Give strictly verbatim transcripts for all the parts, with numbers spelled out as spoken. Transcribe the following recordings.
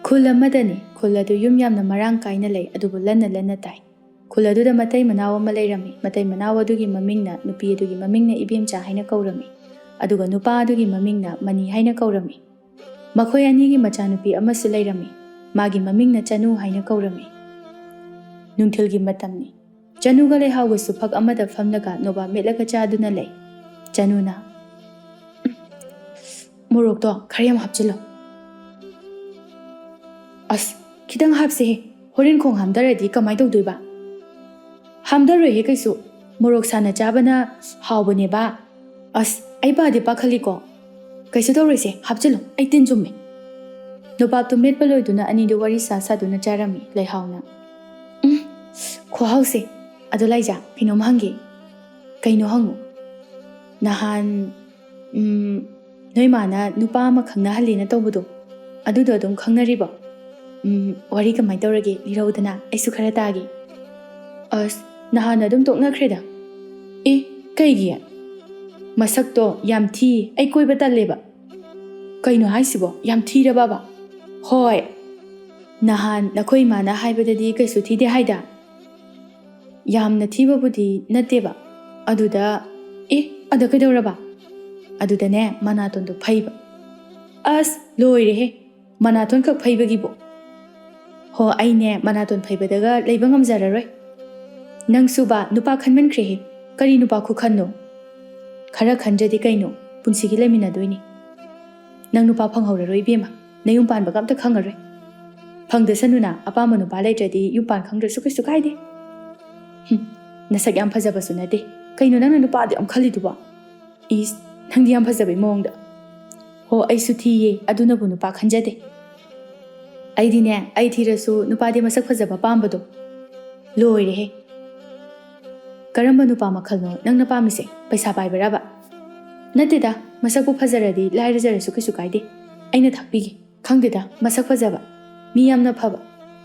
ꯈꯨꯜ ꯑꯃꯗꯅꯤ꯫ ꯈꯨꯜ ꯑꯗꯨ ꯌꯨꯝ ꯌꯥꯝꯅ ꯃꯔꯥꯡ ꯀꯥꯏꯅ ꯂꯩ, ꯑꯗꯨꯕꯨ ꯂꯟꯅ ꯂꯟꯅ ꯇꯥꯏ꯫ ꯈꯨꯜ ꯑꯗꯨꯗ ꯃꯇꯩ ꯃꯅꯥꯎ ꯑꯃ ꯂꯩꯔꯝꯃꯤ꯫ ꯃꯇꯩ ꯃꯅꯥꯎ ꯑꯗꯨꯒꯤ ꯃꯃꯤꯡꯅ, ꯅꯨꯄꯤ ꯑꯗꯨꯒꯤ ꯃꯃꯤꯡꯅ ꯏꯕꯦꯝꯆꯥ ꯍꯥꯏꯅ ꯀꯧꯔꯝꯃꯤ, ꯑꯗꯨꯒ ꯅꯨꯄꯥ ꯑꯗꯨꯒꯤ ꯃꯃꯤꯡꯅ ꯃꯅꯤ ꯍꯥꯏꯅ ꯀꯧꯔꯝꯃꯤ꯫ ꯃꯈꯣꯏ ꯑꯅꯤꯒꯤ ꯃꯆꯥꯅꯨꯄꯤ ꯑꯃꯁꯨ ꯂꯩꯔꯝꯃꯤ꯫ ꯃꯥꯒꯤ ꯃꯃꯤꯡꯅ ꯆꯅꯨ ꯍꯥꯏꯅ ꯀꯧꯔꯝꯃꯤ꯫ ꯅꯨꯡꯊꯤꯜꯒꯤ ꯃꯇꯝꯅꯤ꯫ ꯆꯅꯨꯒ ꯂꯩꯍꯥꯎꯒꯁꯨ ꯐꯛ ꯑꯃꯗ ꯐꯝꯂꯒ ꯅꯣꯕꯥꯞ ꯃꯦꯠꯂꯒ ꯆꯥꯗꯨꯅ ꯂꯩ꯫ ꯆꯅꯨꯅ, "ꯎꯝ, ꯃꯣꯔꯣꯛꯇꯣ ꯈꯔ ꯌꯥꯝ ꯍꯥꯞꯆꯤꯜꯂꯣ꯫ ꯑꯁ, ꯈꯤꯇꯪ ꯍꯥꯞꯁꯦꯍꯦ, ꯍꯣꯔꯦꯟ ꯈꯣꯡ ꯍꯥꯝꯊꯔꯗꯤ ꯀꯃꯥꯏ ꯇꯧꯗꯣꯏꯕ?" "ꯍꯥꯝꯊꯔꯣꯏꯍꯦ ꯀꯩꯁꯨ, ꯃꯣꯔꯣꯛ ꯁꯥꯅ ꯆꯥꯕꯅ ꯍꯥꯎꯕꯅꯦꯕ꯫ ꯑꯁ, ꯑꯩ ꯄꯥꯗꯤ ꯄꯥꯈꯠꯂꯤꯀꯣ꯫ ꯀꯩꯁꯨ ꯇꯧꯔꯣꯏꯁꯦ, ꯍꯥꯞꯆꯤꯜꯂꯣ, ꯑꯩ ꯇꯤꯟ ꯆꯨꯝꯃꯦ꯫" ꯅꯣꯕꯥꯞꯇꯨ ꯃꯦꯠꯄ ꯂꯣꯏꯗꯨꯅ ꯑꯅꯤꯗꯨ ꯋꯥꯔꯤ ꯁꯥ ꯁꯥꯗꯨꯅ ꯆꯥꯔꯝꯃꯤ꯫ ꯂꯩꯍꯥꯎꯅ, "ꯎꯝ, ꯈꯨꯍꯥꯎꯁꯦ꯫ ꯑꯗꯣ ꯂꯥꯏꯖꯥ, ꯀꯩꯅꯣꯝ ꯍꯪꯒꯦ꯫" "ꯀꯩꯅꯣ ꯍꯪꯉꯨ꯫" "ꯅꯍꯥꯟ, ꯎꯝ, ꯅꯣꯏ ꯃꯥꯅ ꯅꯨꯄꯥ ꯑꯃ ꯈꯪꯅꯍꯜꯂꯦꯅ ꯇꯧꯕꯗꯣ, ꯑꯗꯨꯗꯣ ꯑꯗꯨꯝ ꯈꯪꯅꯔꯤꯕꯣ? ꯎꯝ, ꯋꯥꯔꯤ ꯀꯃꯥꯏ ꯇꯧꯔꯒꯦ? ꯂꯤꯔꯧꯗꯅ, ꯑꯩꯁꯨ ꯈꯔ ꯇꯥꯒꯦ꯫" "ꯑꯁ, ꯅꯍꯥꯟꯅ ꯑꯗꯨꯝ ꯇꯣꯛꯅꯈ꯭ꯔꯦꯗ꯫" "ꯑꯦ, ꯀꯩꯒꯤ? ꯃꯁꯛꯇꯣ ꯌꯥꯝ ꯊꯤ, ꯑꯩ ꯀꯣꯏꯕ ꯇꯜꯂꯦꯕ꯫" "ꯀꯩꯅꯣ ꯍꯥꯏꯁꯤꯕꯣ? ꯌꯥꯝ ꯊꯤꯔꯕꯕ?" "ꯍꯣꯏ꯫ ꯅꯍꯥꯟ ꯅꯈꯣꯏ ꯏꯃꯥꯅ ꯍꯥꯏꯕꯗꯗꯤ ꯀꯩꯁꯨ ꯊꯤꯗꯦ ꯍꯥꯏꯗ?" "ꯌꯥꯝꯅ ꯊꯤꯕꯕꯨꯗꯤ ꯅꯠꯇꯦꯕ꯫ ꯑꯗꯨꯗ..." "ꯑꯦ, ꯑꯗ ꯀꯩꯗꯧꯔꯕ?" "ꯑꯗꯨꯗꯅꯦ, ꯃꯅꯥꯇꯣꯟꯗꯣ ꯐꯩꯕ꯫" "ꯑꯁ, ꯂꯣꯏꯔꯦꯍꯦ! ꯃꯅꯥꯇꯣꯟꯈꯛ ꯐꯩꯕꯒꯤꯕꯨ?" "ꯍꯣ, ꯑꯩꯅꯦ, ꯃꯅꯥꯇꯣꯟ ꯐꯩꯕꯗꯒ ꯂꯩꯕ ꯉꯝꯖꯔꯔꯣꯏ꯫" "ꯅꯪꯁꯨꯕ ꯅꯨꯄꯥ ꯈꯟꯃꯟꯈ꯭ꯔꯦꯍꯦ꯫ ꯀꯔꯤ ꯅꯨꯄꯥ ꯈꯨꯈꯟꯅꯣ?" "ꯈꯔ ꯈꯟꯗ꯭ꯔꯗꯤ ꯀꯩꯅꯣ, ꯄꯨꯟꯁꯤꯒꯤ ꯂꯩꯃꯤꯟꯅꯗꯣꯏꯅꯤ꯫ ꯅꯪ ꯅꯨꯄꯥ ꯐꯪꯍꯧꯔꯔꯣꯏ ꯏꯕꯦꯝꯃ, ꯅꯌꯨꯝ ꯄꯥꯟꯕꯒ ꯑꯝꯇ ꯈꯪꯉꯔꯣꯏ꯫" "ꯐꯪꯗꯁꯅꯨꯅ, ꯑꯄꯥꯝꯕ ꯅꯨꯄꯥ ꯂꯩꯇ꯭ꯔꯗꯤ ꯌꯨꯝ ꯄꯥꯟ ꯈꯪꯗ꯭ꯔꯁꯨ ꯀꯩꯁꯨ ꯀꯥꯏꯗꯦ꯫" "ꯍꯨꯝ, ꯅꯁꯛ ꯌꯥꯝ ꯐꯖꯕꯁꯨ ꯅꯠꯇꯦ꯫ ꯀꯩꯅꯣ ꯅꯪꯅ ꯅꯨꯄꯥ ꯑꯗꯨ ꯌꯥꯝ ꯈꯜꯂꯤꯗꯨꯕꯣ? ꯏꯁ, ꯅꯪꯗꯤ ꯌꯥꯝ ꯐꯖꯕꯩ ꯃꯑꯣꯡꯗ꯫" "ꯍꯣ, ꯑꯩꯁꯨ ꯊꯤꯌꯦ, ꯑꯗꯨꯅꯕꯨ ꯅꯨꯄꯥ ꯈꯟꯖꯗꯦ꯫" "ꯑꯩꯗꯤꯅꯦ, ꯑꯩ ꯊꯤꯔꯁꯨ ꯅꯨꯄꯥꯗꯤ ꯃꯁꯛ ꯐꯖꯕ ꯄꯥꯝꯕꯗꯣ꯫" "ꯂꯣꯏꯔꯦꯍꯦ! ꯀꯔꯝꯕ ꯅꯨꯄꯥ ꯃꯈꯜꯅꯣ ꯅꯪꯅ ꯄꯥꯝꯃꯤꯁꯦ? ꯄꯩꯁꯥ ꯄꯥꯏꯕꯔꯕ?" "ꯅꯠꯇꯦꯗ, ꯃꯁꯛꯄꯨ ꯐꯖꯔꯗꯤ ꯂꯥꯏꯔꯖꯔꯁꯨ ꯀꯩꯁꯨ ꯀꯥꯏꯗꯦ꯫ ꯑꯩꯅ ꯊꯥꯛꯄꯤꯒꯦ꯫ ꯈꯪꯗꯦꯗ, ꯃꯁꯛ ꯐꯖꯕ, ꯃꯤ ꯌꯥꯝꯅ ꯐꯕ,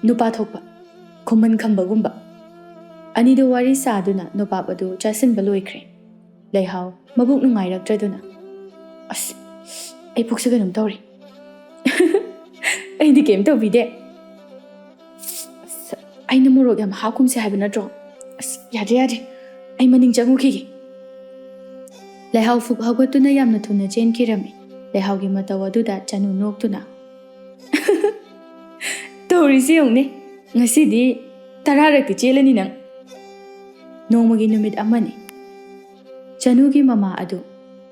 ꯅꯨꯄꯥ ꯊꯣꯛꯄ, ꯈꯨꯃꯟ ꯈꯝꯕꯒꯨꯝꯕ꯫" ꯑꯅꯤꯗꯨ ꯋꯥꯔꯤ ꯁꯥꯗꯨꯅ ꯅꯣꯕꯥꯞ ꯑꯗꯨ ꯆꯥꯁꯤꯟꯕ ꯂꯣꯏꯈ꯭ꯔꯦ꯫ ꯂꯩꯍꯥꯎ ꯃꯕꯨꯛ ꯅꯨꯡꯉꯥꯏꯔꯛꯇ꯭ꯔꯗꯨꯅ, "ꯑꯁ, ꯑꯩ ꯄꯨꯛꯁꯦ ꯀꯩꯅꯣꯝ ꯇꯧꯔꯦ꯫" ꯑꯩꯗꯤ ꯀꯩꯝ ꯇꯧꯕꯤꯗꯦ꯫ ꯑꯁ, ꯑꯩꯅ ꯃꯣꯔꯣꯛ ꯌꯥꯝ ꯍꯥꯞꯀꯨꯝꯁꯦ ꯍꯥꯏꯕ ꯅꯠꯇ꯭ꯔꯣ? ꯑꯁ, ꯌꯥꯗ꯭ꯔꯦ, ꯌꯥꯗ꯭ꯔꯦ, ꯑꯩ ꯃꯅꯤꯡ ꯆꯪꯉꯨꯈꯤꯒꯦ꯫ ꯂꯩꯍꯥꯎ ꯐꯨꯛ ꯍꯧꯒꯠꯇꯨꯅ ꯌꯥꯝꯅ ꯊꯨꯅ ꯆꯦꯟꯈꯤꯔꯝꯃꯤ꯫ ꯂꯩꯍꯥꯎꯒꯤ ꯃꯇꯧ ꯑꯗꯨꯗ ꯆꯅꯨ ꯅꯣꯛꯇꯨꯅ, "ꯇꯧꯔꯤꯁꯤ ꯌꯦꯡꯉꯨꯅꯦ, ꯉꯁꯤꯗꯤ ꯇꯔꯥꯔꯛꯇꯤ ꯆꯦꯜꯂꯅꯤ ꯅꯪ"꯫ ꯅꯣꯡꯃꯒꯤ ꯅꯨꯃꯤꯠ ꯑꯃꯅꯤ꯫ ꯆꯅꯨꯒꯤ ꯃꯃꯥ ꯑꯗꯨ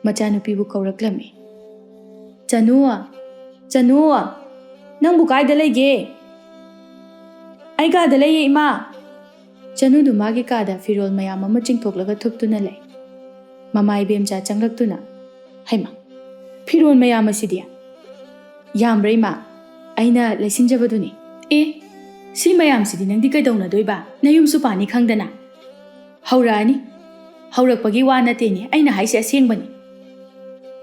ꯃꯆꯥꯅꯨꯄꯤꯕꯨ ꯀꯧꯔꯛꯂꯝꯃꯤ꯫ "ꯆꯅꯨ, ꯆꯅꯨ, ꯅꯪꯕꯨ ꯀꯥꯏꯗ ꯂꯩꯒꯦ?" "ꯑꯩ ꯀꯥꯗ ꯂꯩꯌꯦ, ꯏꯃꯥ"꯫ ꯆꯅꯨꯗꯨ ꯃꯥꯒꯤ ꯀꯥꯗ ꯐꯤꯔꯣꯜ ꯃꯌꯥꯝ ꯑꯃ ꯆꯤꯡꯊꯣꯛꯂꯒ ꯊꯨꯞꯇꯨꯅ ꯂꯩ꯫ ꯃꯃꯥ ꯏꯕꯦꯝꯆꯥ ꯆꯪꯂꯛꯇꯨꯅ, "ꯍꯩꯃꯥ, ꯐꯤꯔꯣꯜ ꯃꯌꯥꯝ ꯑꯁꯤꯗꯤ?" "ꯌꯥꯝꯕ꯭ꯔꯥ, ꯏꯃꯥ? ꯑꯩꯅ ꯂꯩꯁꯤꯟꯖꯕꯗꯨꯅꯤ"꯫ "ꯑꯦ, ꯁꯤ ꯃꯌꯥꯝꯁꯤꯗꯤ ꯅꯪꯗꯤ ꯀꯩꯗꯧꯅꯗꯣꯏꯕ? ꯅꯌꯨꯝꯁꯨ ꯄꯥꯅꯤ ꯈꯪꯗꯅ"꯫ "ꯍꯧꯔꯛꯑꯅꯤ꯫ ꯍꯧꯔꯛꯄꯒꯤ ꯋꯥ ꯅꯠꯇꯦꯅꯦ, ꯑꯩꯅ ꯍꯥꯏꯁꯦ ꯑꯁꯦꯡꯕꯅꯤ꯫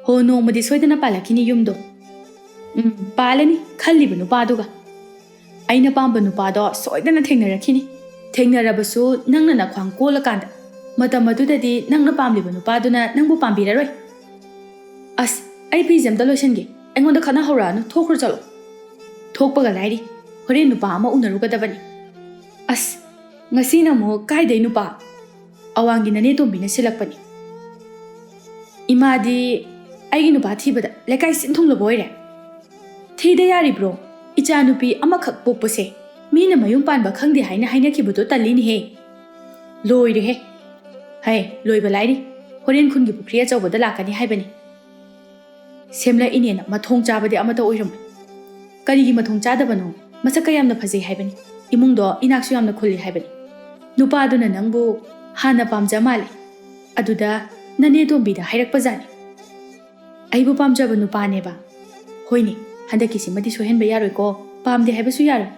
ꯍꯣ, ꯅꯣꯡꯃꯗꯤ ꯁꯣꯏꯗꯅ ꯄꯥꯜꯂꯛꯈꯤꯅꯤ ꯌꯨꯝꯗꯣ꯫ ꯎꯝ, ꯄꯥꯜꯂꯅꯤ, ꯈꯜꯂꯤꯕ ꯅꯨꯄꯥꯗꯨꯒ꯫ ꯑꯩꯅ ꯄꯥꯝꯕ ꯅꯨꯄꯥꯗꯣ ꯁꯣꯏꯗꯅ ꯊꯦꯡꯅꯔꯛꯈꯤꯅꯤ꯫ ꯊꯦꯡꯅꯔꯕꯁꯨ ꯅꯪꯅ ꯅꯈ꯭ꯋꯥꯡ ꯀꯣꯜꯂꯀꯥꯟꯗ꯫ ꯃꯇꯝ ꯑꯗꯨꯗꯗꯤ ꯅꯪꯅ ꯄꯥꯝꯂꯤꯕ ꯅꯨꯄꯥꯗꯨꯅ ꯅꯪꯕꯨ ꯄꯥꯝꯕꯤꯔꯔꯣꯏ꯫ ꯑꯁ, ꯑꯩ ꯐꯤꯁꯦ ꯑꯝꯇ ꯂꯣꯏꯁꯤꯟꯒꯦ꯫ ꯑꯩꯉꯣꯟꯗ ꯈꯠꯅ ꯍꯧꯔꯛꯑꯅꯨ, ꯊꯣꯛꯈ꯭ꯔꯣ ꯆꯠꯂꯣ"꯫ "ꯊꯣꯛꯄꯒ ꯂꯥꯏꯔꯤ, ꯍꯣꯔꯦꯟ ꯅꯨꯄꯥ ꯑꯃ ꯎꯅꯔꯨꯒꯗꯕꯅꯤ"꯫ "ꯑꯁ, ꯉꯁꯤꯅ ꯑꯃꯨꯛ ꯀꯥꯏꯗꯩ ꯅꯨꯄꯥ?" "ꯑꯋꯥꯡꯒꯤ ꯅꯅꯦ ꯇꯣꯝꯕꯤꯅ ꯁꯤꯜꯂꯛꯄꯅꯤ"꯫ "ꯏꯃꯥꯗꯤ ꯑꯩꯒꯤ ꯅꯨꯄꯥ ꯊꯤꯕꯗ ꯂꯩꯀꯥꯏ ꯁꯤꯟ ꯊꯨꯡꯂꯕ ꯑꯣꯏꯔꯦ"꯫ "ꯊꯤꯗ ꯌꯥꯔꯤꯕ꯭ꯔꯣ? ꯏꯆꯥꯅꯨꯄꯤ ꯑꯃꯈꯛ ꯄꯣꯛꯄꯁꯦ ꯃꯤꯅ ꯃꯌꯨꯝ ꯄꯥꯟꯕ ꯈꯪꯗꯦ ꯍꯥꯏꯅ ꯍꯥꯏꯅꯈꯤꯕꯗꯣ ꯇꯜꯂꯤꯅꯦꯍꯦ"꯫ "ꯂꯣꯏꯔꯦꯍꯦ"꯫ "ꯍꯩ, ꯂꯣꯏꯕ ꯂꯥꯏꯔꯤ, ꯍꯣꯔꯦꯟ ꯈꯨꯟꯒꯤ ꯄꯨꯈ꯭ꯔꯤ ꯑꯆꯧꯕꯗ ꯂꯥꯛꯀꯅꯤ ꯍꯥꯏꯕꯅꯤ"꯫ "ꯁꯦꯝꯂꯛꯏꯅꯦꯅ ꯃꯊꯣꯡ ꯆꯥꯕꯗꯤ ꯑꯃꯠꯇ ꯑꯣꯏꯔꯝꯃꯣꯏ"꯫ "ꯀꯔꯤꯒꯤ ꯃꯊꯣꯡ ꯆꯥꯗꯕꯅꯣ? ꯃꯁꯛꯀ ꯌꯥꯝꯅ ꯐꯖꯩ ꯍꯥꯏꯕꯅꯤ, ꯏꯃꯨꯡꯗꯣ ꯏꯅꯥꯛꯁꯨ ꯌꯥꯝꯅ ꯈꯨꯜꯂꯤ ꯍꯥꯏꯕꯅꯤ"꯫ "ꯅꯨꯄꯥꯗꯨꯅ ꯅꯪꯕꯨ ꯍꯥꯟꯅ ꯄꯥꯝꯖ ꯃꯥꯜꯂꯦ, ꯑꯗꯨꯗ ꯅꯅꯦ ꯇꯣꯝꯕꯤꯗ ꯍꯥꯏꯔꯛꯄꯖꯥꯠꯅꯤ"꯫ "ꯑꯩꯕꯨ ꯄꯥꯝꯖꯕ ꯅꯨꯄꯥꯅꯦꯕ"꯫ "ꯍꯣꯏꯅꯦ, ꯍꯟꯗꯛꯀꯤꯁꯤꯃꯗꯤ ꯁꯣꯏꯍꯟꯕ ꯌꯥꯔꯣꯏꯀꯣ, ꯄꯥꯝꯗꯦ ꯍꯥꯏꯕꯁꯨ ꯌꯥꯔꯣꯏ"꯫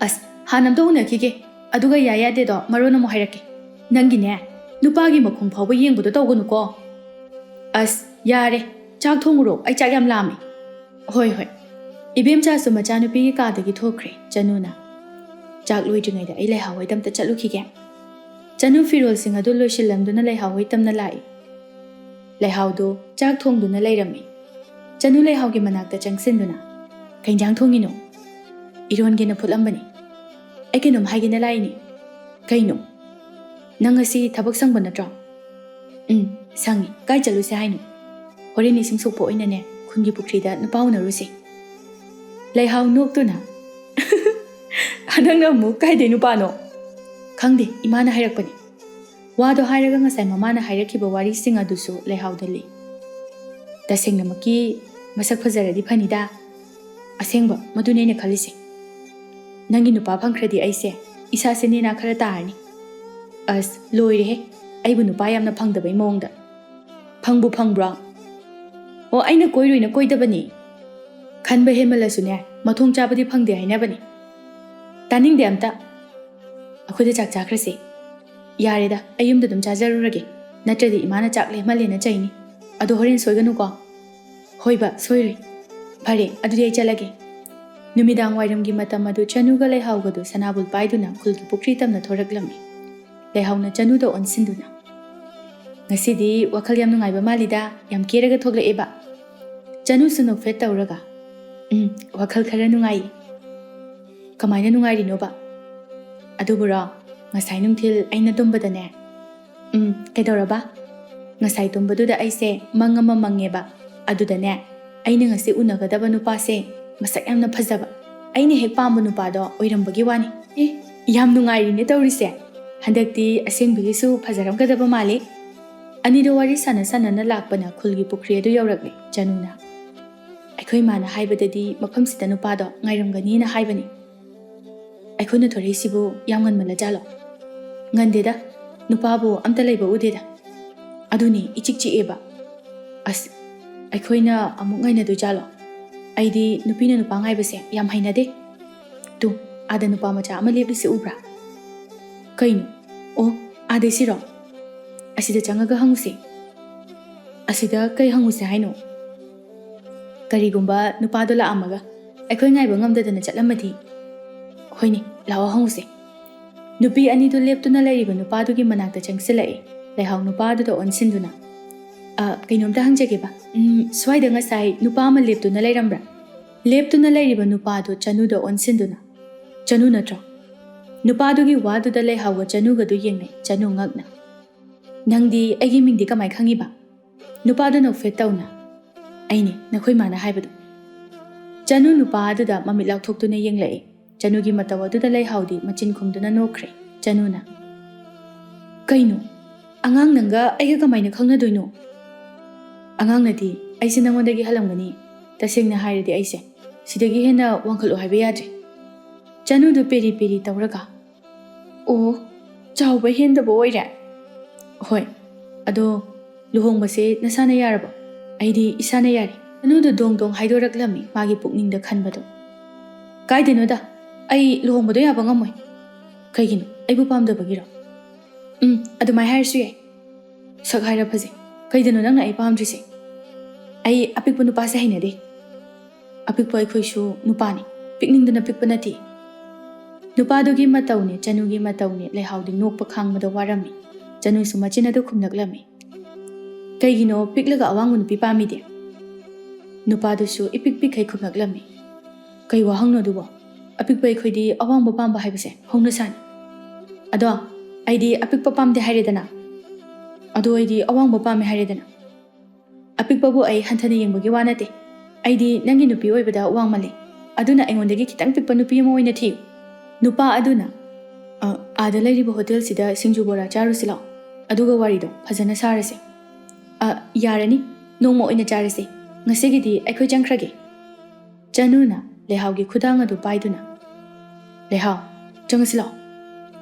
"ꯑꯁ, ꯍꯥꯟꯅ ꯑꯝꯇ ꯎꯅꯈꯤꯒꯦ, ꯑꯗꯨꯒ ꯌꯥꯏ ꯌꯥꯗꯦꯗꯣ ꯃꯔꯣꯟ ꯑꯃꯨꯛ ꯍꯥꯏꯔꯛꯀꯦ"꯫ "ꯅꯪꯒꯤꯅꯦ, ꯅꯨꯄꯥꯒꯤ ꯃꯈꯣꯡ ꯐꯥꯎꯕ ꯌꯦꯡꯕꯗꯣ ꯇꯧꯒꯅꯨꯀꯣ"꯫ "ꯑꯁ, ꯌꯥꯔꯦ, ꯆꯥꯛ ꯊꯣꯡꯉꯨꯔꯣ, ꯑꯩ ꯆꯥꯛ ꯌꯥꯝ ꯂꯥꯝꯃꯦ"꯫ "ꯍꯣꯏ, ꯍꯣꯏ"꯫ ꯏꯕꯦꯝꯆꯥꯁꯨ ꯃꯆꯥꯅꯨꯄꯤꯒꯤ ꯀꯥꯗꯒꯤ ꯊꯣꯛꯈ꯭ꯔꯦ꯫ ꯆꯅꯨꯅ, "ꯆꯥꯛ ꯂꯣꯏꯗ꯭ꯔꯤꯉꯩꯗ ꯑꯩ ꯂꯩꯍꯥꯎ ꯍꯣꯏ ꯇꯝꯇ ꯆꯠꯂꯨꯈꯤꯒꯦ"꯫ ꯆꯅꯨ ꯐꯤꯔꯣꯜꯁꯤꯡ ꯑꯗꯨ ꯂꯣꯏꯁꯤꯜꯂꯝꯗꯨꯅ ꯂꯩꯍꯥꯎ ꯍꯣꯏ ꯇꯝꯅ ꯂꯥꯛꯏ꯫ ꯂꯩꯍꯥꯎꯗꯨ ꯆꯥꯛ ꯊꯣꯡꯗꯨꯅ ꯂꯩꯔꯝꯃꯤ꯫ ꯆꯅꯨ ꯂꯩꯍꯥꯎꯒꯤ ꯃꯅꯥꯛꯇ ꯆꯪꯁꯤꯟꯗꯨꯅ, "ꯀꯩ ꯏꯟꯖꯥꯡ ꯊꯣꯡꯉꯤꯅꯣ?" "ꯏꯔꯣꯟꯒꯦꯅ ꯐꯨꯠꯂꯝꯕꯅꯤ꯫ ꯑꯩ ꯀꯩꯅꯣꯝ ꯍꯥꯏꯒꯦꯅ ꯂꯥꯛꯏꯅꯦ꯫" "ꯀꯩꯅꯣ?" "ꯅꯪ ꯉꯁꯤ ꯊꯕꯛ ꯁꯪꯕ ꯅꯠꯇ꯭ꯔꯣ?" "ꯎꯝ, ꯁꯪꯉꯤ꯫ ꯀꯥꯏ ꯆꯠꯂꯨꯁꯦ ꯍꯥꯏꯅꯣ?" "ꯍꯣꯔꯦꯟ ꯏꯁꯤꯡ ꯁꯣꯛꯄ ꯑꯣꯏꯅꯅꯦ, ꯈꯨꯟꯒꯤ ꯄꯨꯈ꯭ꯔꯤꯗ ꯅꯨꯄꯥ ꯎꯅꯔꯨꯁꯦ꯫" ꯂꯩꯍꯥꯎ ꯅꯣꯛꯇꯨꯅ, "ꯅꯪꯅ ꯑꯃꯨꯛ ꯀꯥꯏꯗꯩ ꯅꯨꯄꯥꯅꯣ?" "ꯈꯪꯗꯦ, ꯏꯃꯥꯅ ꯍꯥꯏꯔꯛꯄꯅꯤ꯫" ꯋꯥꯗꯣ ꯍꯥꯏꯔꯒ ꯉꯁꯥꯏ ꯃꯃꯥꯅ ꯍꯥꯏꯔꯛꯈꯤꯕ ꯋꯥꯔꯤꯁꯤꯡ ꯑꯗꯨꯁꯨ ꯂꯩꯍꯥꯎꯗ ꯂꯤ꯫ "ꯇꯁꯦꯡꯅꯃꯛꯀꯤ ꯃꯁꯛ ꯐꯖꯔꯗꯤ ꯐꯅꯤꯗ꯫ ꯑꯁꯦꯡꯕ, ꯃꯗꯨꯅꯦ ꯑꯩꯅ ꯈꯜꯂꯤꯁꯦ꯫ ꯅꯪꯒꯤ ꯅꯨꯄꯥ ꯐꯪꯈ꯭ꯔꯗꯤ ꯑꯩꯁꯦ ꯏꯁꯥꯁꯦ ꯅꯦꯅꯥ ꯈꯔ ꯇꯥꯔꯅꯤ꯫" "ꯑꯁ, ꯂꯣꯏꯔꯦꯍꯦ, ꯑꯩꯕꯨ ꯅꯨꯄꯥ ꯌꯥꯝꯅ ꯐꯪꯗꯕꯩ ꯃꯑꯣꯡꯗ꯫ ꯐꯪꯕꯨ ꯐꯪꯕ꯭ꯔꯣ? ꯑꯣ, ꯑꯩꯅ ꯀꯣꯏꯔꯣꯏꯅ ꯀꯣꯏꯗꯕꯅꯤ꯫ ꯈꯟꯕ ꯍꯦꯟꯃꯜꯂꯁꯨꯅꯦ, ꯃꯊꯣꯡ ꯆꯥꯕꯗꯤ ꯐꯪꯗꯦ ꯍꯥꯏꯅꯕꯅꯤ꯫" "ꯇꯥꯅꯤꯡꯗꯦ ꯑꯝꯇ꯫ ꯑꯩꯈꯣꯏꯗ ꯆꯥꯛ ꯆꯥꯈ꯭ꯔꯁꯦ꯫" "ꯌꯥꯔꯦꯗ, ꯑꯩ ꯌꯨꯝꯗ ꯑꯗꯨꯝ ꯆꯥꯖꯔꯨꯔꯒꯦ꯫ ꯅꯠꯇ꯭ꯔꯗꯤ ꯏꯃꯥꯅ ꯆꯥꯛ ꯂꯦꯝꯍꯜꯂꯦꯅ ꯆꯩꯅꯤ꯫ ꯑꯗꯣ ꯍꯣꯔꯦꯟ ꯁꯣꯏꯒꯅꯨꯀꯣ꯫" "ꯍꯣꯏꯕ, ꯁꯣꯏꯔꯣꯏ꯫" "ꯐꯔꯦ, ꯑꯗꯨꯗꯤ ꯑꯩ ꯆꯠꯂꯒꯦ꯫" ꯅꯨꯃꯤꯗꯥꯡ ꯋꯥꯏꯔꯝꯒꯤ ꯃꯇꯝ ꯑꯗꯨ ꯆꯅꯨꯒ ꯂꯩꯍꯥꯎꯒꯗꯨ ꯁꯅꯥꯕꯨꯜ ꯄꯥꯏꯗꯨꯅ ꯈꯨꯜꯒꯤ ꯄꯨꯈ꯭ꯔꯤ ꯇꯝꯅ ꯊꯣꯔꯛꯂꯝꯃꯤ꯫ ꯂꯩꯍꯥꯎꯅ ꯆꯅꯨꯗ ꯑꯣꯟꯁꯤꯟꯗꯨꯅ, "ꯉꯁꯤꯗꯤ ꯋꯥꯈꯜ ꯌꯥꯝ ꯅꯨꯡꯉꯥꯏꯕ ꯃꯥꯜꯂꯤꯗ, ꯌꯥꯝ ꯀꯦꯔꯒ ꯊꯣꯛꯂꯛꯑꯦꯕ?" ꯆꯅꯨꯁꯨ ꯅꯣꯛꯐꯦꯠ ꯇꯧꯔꯒ, "ꯎꯝ, ꯋꯥꯈꯜ ꯈꯔ ꯅꯨꯡꯉꯥꯏꯌꯦ꯫" "ꯀꯃꯥꯏꯅ ꯅꯨꯡꯉꯥꯏꯔꯤꯅꯣꯕ?" "ꯑꯗꯨꯕꯨꯔꯣ, ꯉꯁꯥꯏ ꯅꯨꯡꯊꯤꯜ ꯑꯩꯅ ꯇꯨꯝꯕꯗꯅꯦ꯫" "ꯎꯝ, ꯀꯩꯗꯧꯔꯕ?" "ꯉꯁꯥꯏ ꯇꯨꯝꯕꯗꯨꯗ ꯑꯩꯁꯦ ꯃꯪ ꯑꯃ ꯃꯪꯉꯦꯕ꯫ ꯑꯗꯨꯗꯅꯦ, ꯑꯩꯅ ꯉꯁꯤ ꯎꯅꯒꯗꯕ ꯅꯨꯄꯥꯁꯦ ꯃꯁꯛ ꯌꯥꯝꯅ ꯐꯖꯕ, ꯑꯩꯅ ꯍꯦꯛ ꯄꯥꯝꯕ ꯅꯨꯄꯥꯗꯣ ꯑꯣꯏꯔꯝꯕꯒꯤ ꯋꯥꯅꯤ꯫" "ꯑꯦ, ꯌꯥꯝ ꯅꯨꯡꯉꯥꯏꯔꯤꯅꯦ ꯇꯧꯔꯤꯁꯦ꯫ ꯍꯟꯗꯛꯇꯤ ꯑꯁꯦꯡꯕꯒꯤꯁꯨ ꯐꯖꯔꯝꯒꯗꯕ ꯃꯥꯜꯂꯤ꯫" ꯑꯅꯤꯗꯣ ꯋꯥꯔꯤ ꯁꯥꯟꯅ ꯁꯥꯟꯅꯅ ꯂꯥꯛꯄꯅ ꯈꯨꯜꯒꯤ ꯄꯨꯈ꯭ꯔꯤ ꯑꯗꯨ ꯌꯧꯔꯛꯂꯦ꯫ ꯆꯅꯨꯅ, "ꯑꯩꯈꯣꯏ ꯏꯃꯥꯅ ꯍꯥꯏꯕꯗꯗꯤ ꯃꯐꯝꯁꯤꯗ ꯅꯨꯄꯥꯗꯣ ꯉꯥꯏꯔꯝꯒꯅꯤꯅ ꯍꯥꯏꯕꯅꯤ꯫ ꯑꯩꯈꯣꯏꯅ ꯊꯣꯔꯛꯏꯁꯤꯕꯨ ꯌꯥꯝ ꯉꯟꯃꯜꯂꯖꯥꯠꯂꯣ?" "ꯉꯟꯗꯦꯗ, ꯅꯨꯄꯥꯕꯨ ꯑꯝꯇ ꯂꯩꯕ ꯎꯗꯦꯗ꯫ ꯑꯗꯨꯅꯤ, ꯏꯆꯤꯛ ꯆꯤꯛꯑꯦꯕ꯫ ꯑꯁ, ꯑꯩꯈꯣꯏꯅ ꯑꯃꯨꯛ ꯉꯥꯏꯅꯗꯣꯏꯖꯥꯠꯂꯣ? ꯑꯩꯗꯤ ꯅꯨꯄꯤꯅ ꯅꯨꯄꯥ ꯉꯥꯏꯕꯁꯦ ꯌꯥꯝ ꯍꯩꯅꯗꯦ꯫ ꯇꯨ, ꯑꯥꯗ ꯅꯨꯄꯥ ꯃꯆꯥ ꯑꯃ ꯂꯦꯞꯂꯤꯁꯦ ꯎꯕ꯭ꯔꯥ?" "ꯀꯩꯅꯣ? ꯑꯣ, ꯑꯥꯗꯩꯁꯤꯔꯣ? ꯑꯁꯤꯗ ꯆꯪꯉꯒ ꯍꯪꯉꯨꯁꯦ꯫ ꯑꯁꯤꯗ ꯀꯩ ꯍꯪꯉꯨꯁꯦ ꯍꯥꯏꯅꯣ? ꯀꯔꯤꯒꯨꯝꯕ ꯅꯨꯄꯥꯗꯣ ꯂꯥꯛꯑꯝꯃꯒ ꯑꯩꯈꯣꯏ ꯉꯥꯏꯕ ꯉꯝꯗꯗꯅ ꯆꯠꯂꯝꯃꯗꯤ?" "ꯍꯣꯏꯅꯦ, ꯂꯥꯛꯑꯣ ꯍꯪꯉꯨꯁꯦ꯫" ꯅꯨꯄꯤ ꯑꯅꯤꯗꯨ ꯂꯦꯞꯇꯨꯅ ꯂꯩꯔꯤꯕ ꯅꯨꯄꯥꯗꯨꯒꯤ ꯃꯅꯥꯛꯇ ꯆꯪꯁꯤꯜꯂꯛꯏ꯫ ꯂꯩꯍꯥꯎ ꯅꯨꯄꯥꯗꯨꯗ ꯑꯣꯟꯁꯤꯟꯗꯨꯅ, "ꯑ, ꯀꯩꯅꯣꯝꯇ ꯍꯪꯖꯒꯦꯕ꯫ ꯎꯝ, ꯁ꯭ꯋꯥꯏꯗ ꯉꯁꯥꯏ ꯅꯨꯄꯥ ꯑꯃ ꯂꯦꯞꯇꯨꯅ ꯂꯩꯔꯝꯕ꯭ꯔꯥ?" ꯂꯦꯞꯇꯨꯅ ꯂꯩꯔꯤꯕ ꯅꯨꯄꯥꯗꯨ ꯆꯅꯨꯗ ꯑꯣꯟꯁꯤꯟꯗꯨꯅ, "ꯆꯅꯨ ꯅꯠꯇ꯭ꯔꯣ?" ꯅꯨꯄꯥꯗꯨꯒꯤ ꯋꯥꯗꯨꯗ ꯂꯩꯍꯥꯎꯒ ꯆꯅꯨꯒꯗꯨ ꯌꯦꯡꯅꯩ, ꯆꯅꯨ ꯉꯛꯅ꯫ "ꯅꯪꯗꯤ ꯑꯩꯒꯤ ꯃꯤꯡꯗꯤ ꯀꯃꯥꯏ ꯈꯪꯉꯤꯕ?" ꯅꯨꯄꯥꯗꯨ ꯅꯣꯛꯐꯦꯠ ꯇꯧꯅ, "ꯑꯩꯅꯦ, ꯅꯈꯣꯏ ꯃꯥꯅ ꯍꯥꯏꯕꯗꯣ꯫" ꯆꯅꯨ ꯅꯨꯄꯥ ꯑꯗꯨꯗ ꯃꯃꯤꯠ ꯂꯥꯎꯊꯣꯛꯇꯨꯅ ꯌꯦꯡꯂꯛꯏ꯫ ꯆꯅꯨꯒꯤ ꯃꯇꯧ ꯑꯗꯨꯗ ꯂꯩꯍꯥꯎꯗꯤ ꯃꯆꯤꯟ ꯈꯨꯝꯗꯨꯅ ꯅꯣꯛꯈ꯭ꯔꯦ꯫ ꯆꯅꯨꯅ, "ꯀꯩꯅꯣ? ꯑꯉꯥꯡ ꯅꯪꯒ ꯑꯩꯒ ꯀꯃꯥꯏꯅ ꯈꯪꯅꯗꯣꯏꯅꯣ?" "ꯑꯉꯥꯡꯅꯗꯤ ꯑꯩꯁꯦ ꯅꯉꯣꯟꯗꯒꯤ ꯍꯜꯂꯝꯒꯅꯤ꯫ ꯇꯁꯦꯡꯅ ꯍꯥꯏꯔꯗꯤ ꯑꯩꯁꯦ ꯁꯤꯗꯒꯤ ꯍꯦꯟꯅ ꯋꯥꯡꯈꯠꯂꯣ ꯍꯥꯏꯕ ꯌꯥꯗ꯭ꯔꯦ꯫" ꯆꯅꯨꯗꯨ ꯄꯦꯔꯤ ꯄꯦꯔꯤ ꯇꯧꯔꯒ, "ꯑꯣ, ꯆꯥꯎꯕ ꯍꯦꯟꯗꯕ ꯑꯣꯏꯔꯦ?" "ꯍꯣꯏ, ꯑꯗꯣ ꯂꯨꯍꯣꯡꯕꯁꯦ ꯅꯁꯥꯅ ꯌꯥꯔꯕꯣ?" "ꯑꯩꯗꯤ ꯏꯁꯥꯅ ꯌꯥꯔꯦ꯫" ꯆꯅꯨꯗꯨ ꯗꯣꯡ ꯗꯣꯡ ꯍꯥꯏꯗꯣꯔꯛꯂꯝꯃꯤ, ꯃꯥꯒꯤ ꯄꯨꯛꯅꯤꯡꯗ ꯈꯟꯕꯗꯣ꯫ "ꯀꯥꯏꯗꯩꯅꯣꯗ, ꯑꯩ ꯂꯨꯍꯣꯡꯕꯗꯣ ꯌꯥꯕ ꯉꯝꯃꯣꯏ꯫" "ꯀꯩꯒꯤꯅꯣ? ꯑꯩꯕꯨ ꯄꯥꯝꯗꯕꯒꯤꯔꯣ?" "ꯎꯝ, ꯑꯗꯨꯃꯥꯏ ꯍꯥꯏꯔꯁꯨ ꯌꯥꯏ꯫ ꯁꯛ ꯍꯥꯏꯔ ꯐꯖꯩ꯫ ꯀꯩꯗꯅꯣ ꯅꯪꯅ ꯑꯩ ꯄꯥꯝꯗ꯭ꯔꯤꯁꯦ? ꯑꯩ ꯑꯄꯤꯛꯄ ꯅꯨꯄꯥꯁꯦ ꯍꯩꯅꯗꯦ꯫ ꯑꯄꯤꯛꯄ ꯑꯩꯈꯣꯏꯁꯨ ꯅꯨꯄꯥꯅꯤ, ꯄꯤꯛꯅꯤꯡꯗꯅ ꯄꯤꯛꯄ ꯅꯠꯇꯦ꯫" ꯅꯨꯄꯥꯗꯨꯒꯤ ꯃꯇꯧꯅꯦ, ꯆꯅꯨꯒꯤ ꯃꯇꯧꯅꯦ, ꯂꯩꯍꯥꯎꯗꯤ ꯅꯣꯛꯄ ꯈꯥꯡꯕꯗ ꯋꯥꯔꯝꯃꯤ꯫ ꯆꯅꯨꯁꯨ ꯃꯆꯤꯟ ꯑꯗꯨ ꯈꯨꯝꯂꯛꯂꯝꯃꯤ꯫ "ꯀꯩꯒꯤꯅꯣ ꯄꯤꯛꯂꯒ ꯑꯋꯥꯡꯕ ꯅꯨꯄꯤ ꯄꯥꯝꯃꯤꯗꯤ?" ꯅꯨꯄꯥꯗꯨꯁꯨ ꯏꯄꯤꯛ ꯄꯤꯛꯈꯩ ꯈꯨꯝꯂꯛꯂꯝꯃꯤ꯫ "ꯀꯩ ꯋꯥꯍꯪꯅꯣ ꯑꯗꯨꯕꯣ? ꯑꯄꯤꯛꯄ ꯑꯩꯈꯣꯏꯗꯤ ꯑꯋꯥꯡꯕ ꯄꯥꯝꯕ ꯍꯥꯏꯕꯁꯦ ꯍꯧꯅꯁꯥꯅꯤ꯫" "ꯑꯗꯣ ꯑꯩꯗꯤ ꯑꯄꯤꯛꯄ ꯄꯥꯝꯗꯦ ꯍꯥꯏꯔꯦꯗꯅ꯫ ꯑꯗꯣ ꯑꯩꯗꯤ ꯑꯋꯥꯡꯕ ꯄꯥꯝꯃꯦ ꯍꯥꯏꯔꯦꯗꯅ꯫ ꯑꯄꯤꯛꯄꯕꯨ ꯑꯩ ꯍꯟꯊꯅ ꯌꯦꯡꯕꯒꯤ ꯋꯥ ꯅꯠꯇꯦ꯫ ꯑꯩꯗꯤ ꯅꯪꯒꯤ ꯅꯨꯄꯤ ꯑꯣꯏꯕꯗ ꯋꯥꯡꯃꯜꯂꯤ꯫ ꯑꯗꯨꯅ ꯑꯩꯉꯣꯟꯗꯒꯤ ꯈꯤꯇꯪ ꯄꯤꯛꯄ ꯅꯨꯄꯤ ꯑꯃ ꯑꯣꯏꯅ ꯊꯤꯌꯨ꯫" ꯅꯨꯄꯥ ꯑꯗꯨꯅ, "ꯑ, ꯑꯥꯗ ꯂꯩꯔꯤꯕ ꯍꯣꯇꯦꯜꯁꯤꯗ ꯁꯤꯡꯖꯨ ꯕꯣꯔꯥ ꯆꯥꯔꯨꯁꯤ ꯂꯥꯛꯑꯣ꯫ ꯑꯗꯨꯒ ꯋꯥꯔꯤꯗꯣ ꯐꯖꯅ ꯁꯥꯔꯁꯦ꯫" "ꯑ, ꯌꯥꯔꯅꯤ꯫ ꯅꯣꯡꯃ ꯑꯣꯏꯅ ꯆꯥꯔꯁꯦ꯫ ꯉꯁꯤꯒꯤꯗꯤ ꯑꯩꯈꯣꯏ ꯆꯪꯈ꯭ꯔꯒꯦ꯫" ꯆꯅꯨꯅ ꯂꯩꯍꯥꯎꯒꯤ ꯈꯨꯗꯥꯡ ꯑꯗꯨ ꯄꯥꯏꯗꯨꯅ, "ꯂꯩꯍꯥꯎ, ꯆꯪꯉꯁꯤ ꯂꯥꯛꯑꯣ꯫"